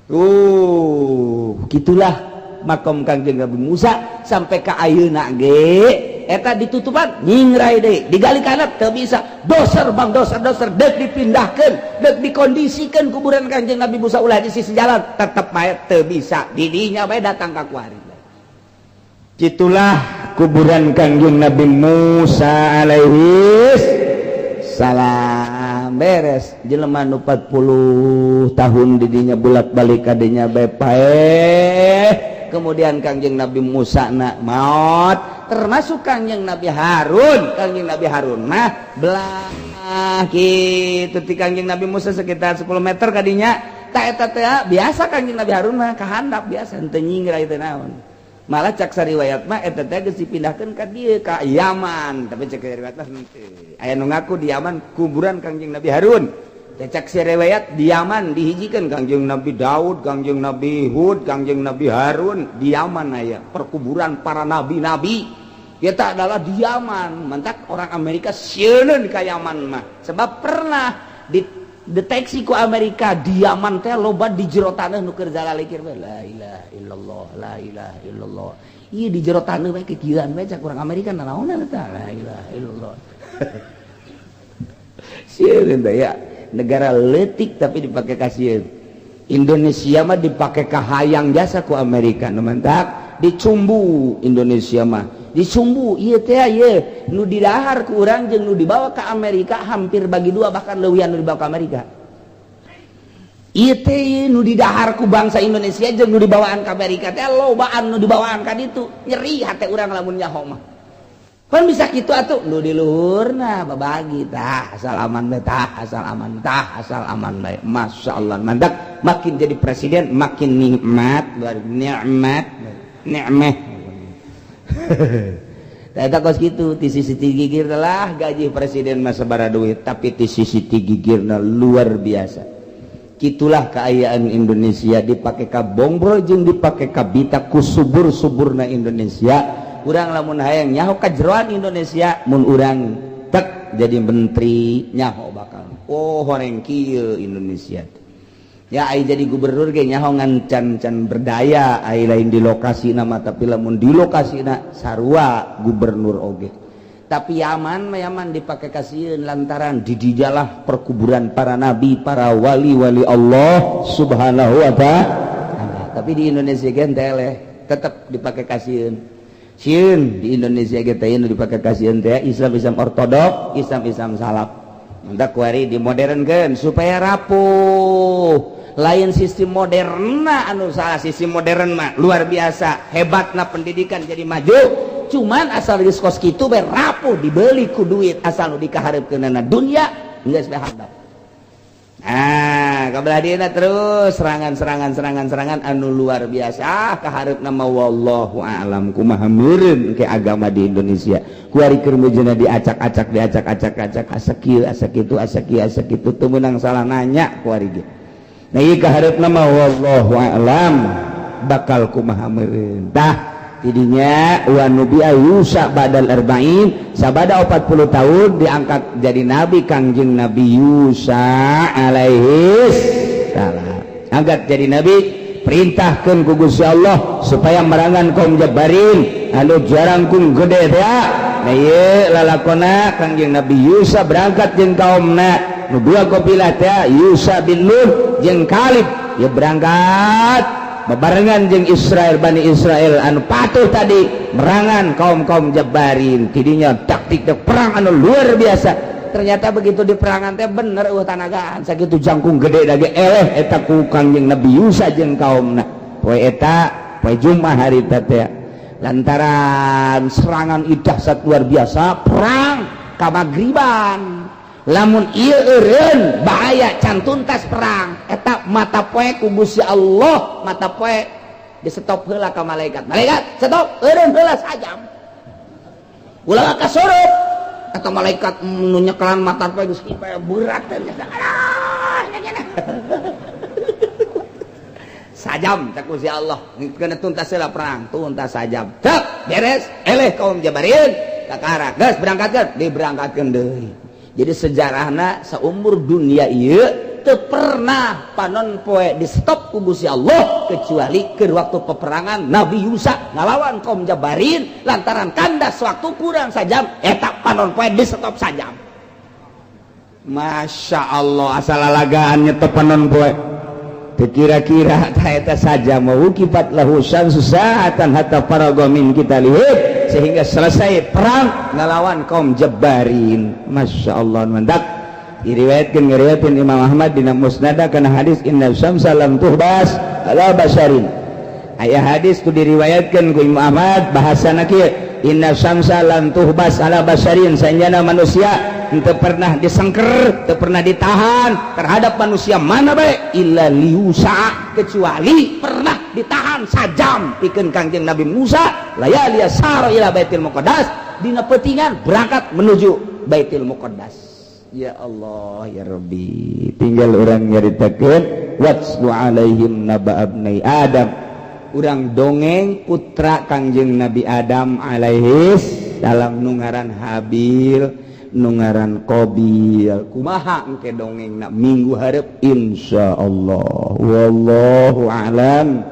Speaker 1: Tuh, gitulah makom Kanjeng Nabi Musa sampai ke ayeuna ge eta ditutupan, nyingrai deui, digali kana teu bisa, doser bang doser doser. Dek dipindahkeun, dek dikondisikan kuburan Kanjeng Nabi Musa ulah di sisi jalan, tetep bae teu bisa. Didinya bae datang ka kuari.
Speaker 2: Itulah kuburan Kangjeng Nabi Musa alaihi
Speaker 1: salam. Beres jelema nu 40 tahun didinya bolak-balik kadinya bae paeh. Kemudian Kangjeng Nabi Musa nak maut, termasuk Kangjeng Nabi Harun. Kangjeng Nabi Harun mah belah gitu ti Kangjeng Nabi Musa sekitar 10 meter kadinya. Tak eta teh biasa, Kangjeng Nabi Harun mah kahandap biasa, henteu nyingrai teh naon. Malah cak riwayat mah eta teh geus dipindahkeun ka dieu, ka Yaman, tapi cak riwayat mah henteu. Aya nu ngaku di Yaman kuburan Kangjeng Nabi Harun. Teh cak riwayat di Yaman dihijikeun Kangjeng Nabi Daud, Kangjeng Nabi Hud, Kangjeng Nabi Harun. Di Yaman aya perkuburan para nabi-nabi. Eta adalah di Yaman. Mantak orang Amerika sieun ka Yaman mah, sebab pernah dideteksi ku Amerika di Yaman teh loba di jero tanah nu keur zalalikir, la ilaha illallah, la ilaha illallah. Ieu di jero tanah bae kekieuan bae. Cak urang Amerika, nanaonan eta la ilaha illallah? Sieun teh ya, negara leutik tapi dipake kasieun. Indonesia mah dipake kahayang jasa ku Amerika. Nu mantak dicumbu Indonesia mah dicumbu. Ieu teh ieu nu didahar ku urang jeung nu dibawa ke Amerika hampir bagi dua, bahkan leuwihan nu dibawa ke Amerika. Ieu teh nu didahar ku bangsa Indonesia jeung nu dibawaan ke Amerika teh lobaan nu dibawaan ka ditu. Nyeri hate urang lamun nyaho mah. Pan bisa kitu atuh, nu di luhurna babagi tah, asal aman bae tah, asal aman tah, asal aman bae. Masya Allah, mantak makin jadi presiden makin nikmat, luar nikmat, nikmat. Eta kos kitu ti sisi gigir lah. Gaji presiden mah sabaraha duit, tapi ti sisi gigirna luar biasa. Gitulah keayaan Indonesia, dipakai ka bongbro jeung dipakai ka bita ku subur-suburna Indonesia. Urang lamun hayang nyaho kajeroan Indonesia, mun urang tek jadi menteri, nyaho bakal, oh, horeng kieu Indonesia ya. Ai jadi gubernur ge nyaho, ngan can can berdaya ai lain di lokasi nama. Tapi lamun di lokasi na sarua gubernur oge. Tapi Yaman mah, Yaman dipakai kasieun lantaran didijalah perkuburan para nabi, para wali-wali Allah Subhanahu wa Ta'ala. Tapi di Indonesia ge teleh, tetap dipakai kasieun. Sieun di Indonesia ge teh nu dipakai kasieun teh Islam Islam ortodok, Islam Islam salaf. Mentak kuari dimodernkeun supaya rapuh. Lain sistem modern anu salah, sistem modern mah luar biasa hebatna, pendidikan jadi maju, cuman asal geus kos kitu bae rapuh, dibeli ku duit. Asal nu dikaharepkeunana dunya, geus bae handap. Nah, kabelah dieuna terus serangan, serangan, serangan, serangan anu luar biasa. Ah, kaharepna mah wallahu a'lam kumaha meureun ke agama di Indonesia. Kuari keur mujuna diacak-acak, diacak-acak-acak, asa kieu, asa kitu, asa kieu, asa kitu, teu meunang salah nanya kuari ge. Nah, ieu kaharepna mah wallahu a'lam bakal kumaha meureun. Tah, tidinya wa nubiya Yusa ba'dal arba'in, sabada 40 tahun diangkat jadi nabi Kangjeng Nabi Yusa alaihi salam. Angkat jadi nabi, perintahkan ku Gusti Allah supaya merangan kaum Jabarin anu jarangkung gede teh. Nah, ieu lalakona Kangjeng Nabi Yusa berangkat jeung kaumna nu dua kabilah teh, Yusa bin Nun jeung Kalib. Ya, berangkat bebarengan jeung Israel, Bani Israel anu patuh tadi, merangan kaum-kaum Jabarin. Tidinya taktik perang anu luar biasa. Ternyata begitu di perangan teh bener euweuh tanagaan, sakitu jangkung gede dage eleh eta ku Kangjeng Nabi Yusa jeung kaumna poe eta, poe Jumat hari teh. Lantaran serangan dahsyat luar biasa, perang kamagriban, lamun ieu eureun bahaya, can tuntas perang eta, mata poe ku Gusti Allah mata poe di stop heula ka malaikat. "Malaikat, stop eureun heula sajam, ulah kasurup." Atau malaikat nu nyekelan mata poe geus berat teh, aduh, sajam cek Gusti Allah, kena tuntas heula perang. Tuntas sajam, cek beres, eleh kaum Jabarin. Kakara geus berangkatkeun, diberangkatkeun deui. Jadi sejarahna seumur dunia ieu teu pernah panon poe di stop ku Gusti Allah kecuali ke waktu peperangan Nabi Yusa ngalawan kaum Jabarin. Lantaran kandas waktu kurang sajam, eta panon poe di stop sajam. Masya Allah, asal lalagaan nyetop panon poe. Kira-kira eta saja mau kifat lahu syamsu sa'atan hatta faraga min qitalihim, sehingga selesai perang ngelawan kaum Jabarin. Masya Allah, mantap. Diriwayatkan, ngeriwayatkan Imam Ahmad dina Musnad kana hadis inna syamsa lam tuhbas ala basharin. Aya hadis ku diriwayatkan ku Imam Ahmad, bahasana kieu: inna syamsa lam tuhbas ala basharin, sanjana manusia teu pernah disengker, teu pernah ditahan terhadap manusia mana bae, illa liusa, kecuali pernah ditahan sajam pikeun Kangjeng Nabi Musa layali sara ila Baitul Muqaddas, dina peutingan berangkat menuju Baitul Muqaddas. Ya Allah ya Rabbi, tinggal orang nyaritakeun watslu alaihim naba abnai Adam, urang dongeng putra Kangjeng Nabi Adam alaihis salam nu ngaran Habil, nu ngaran Qabil. Kumaha engke dongeng na minggu hareup, insyaallah. Wallahu a'lam.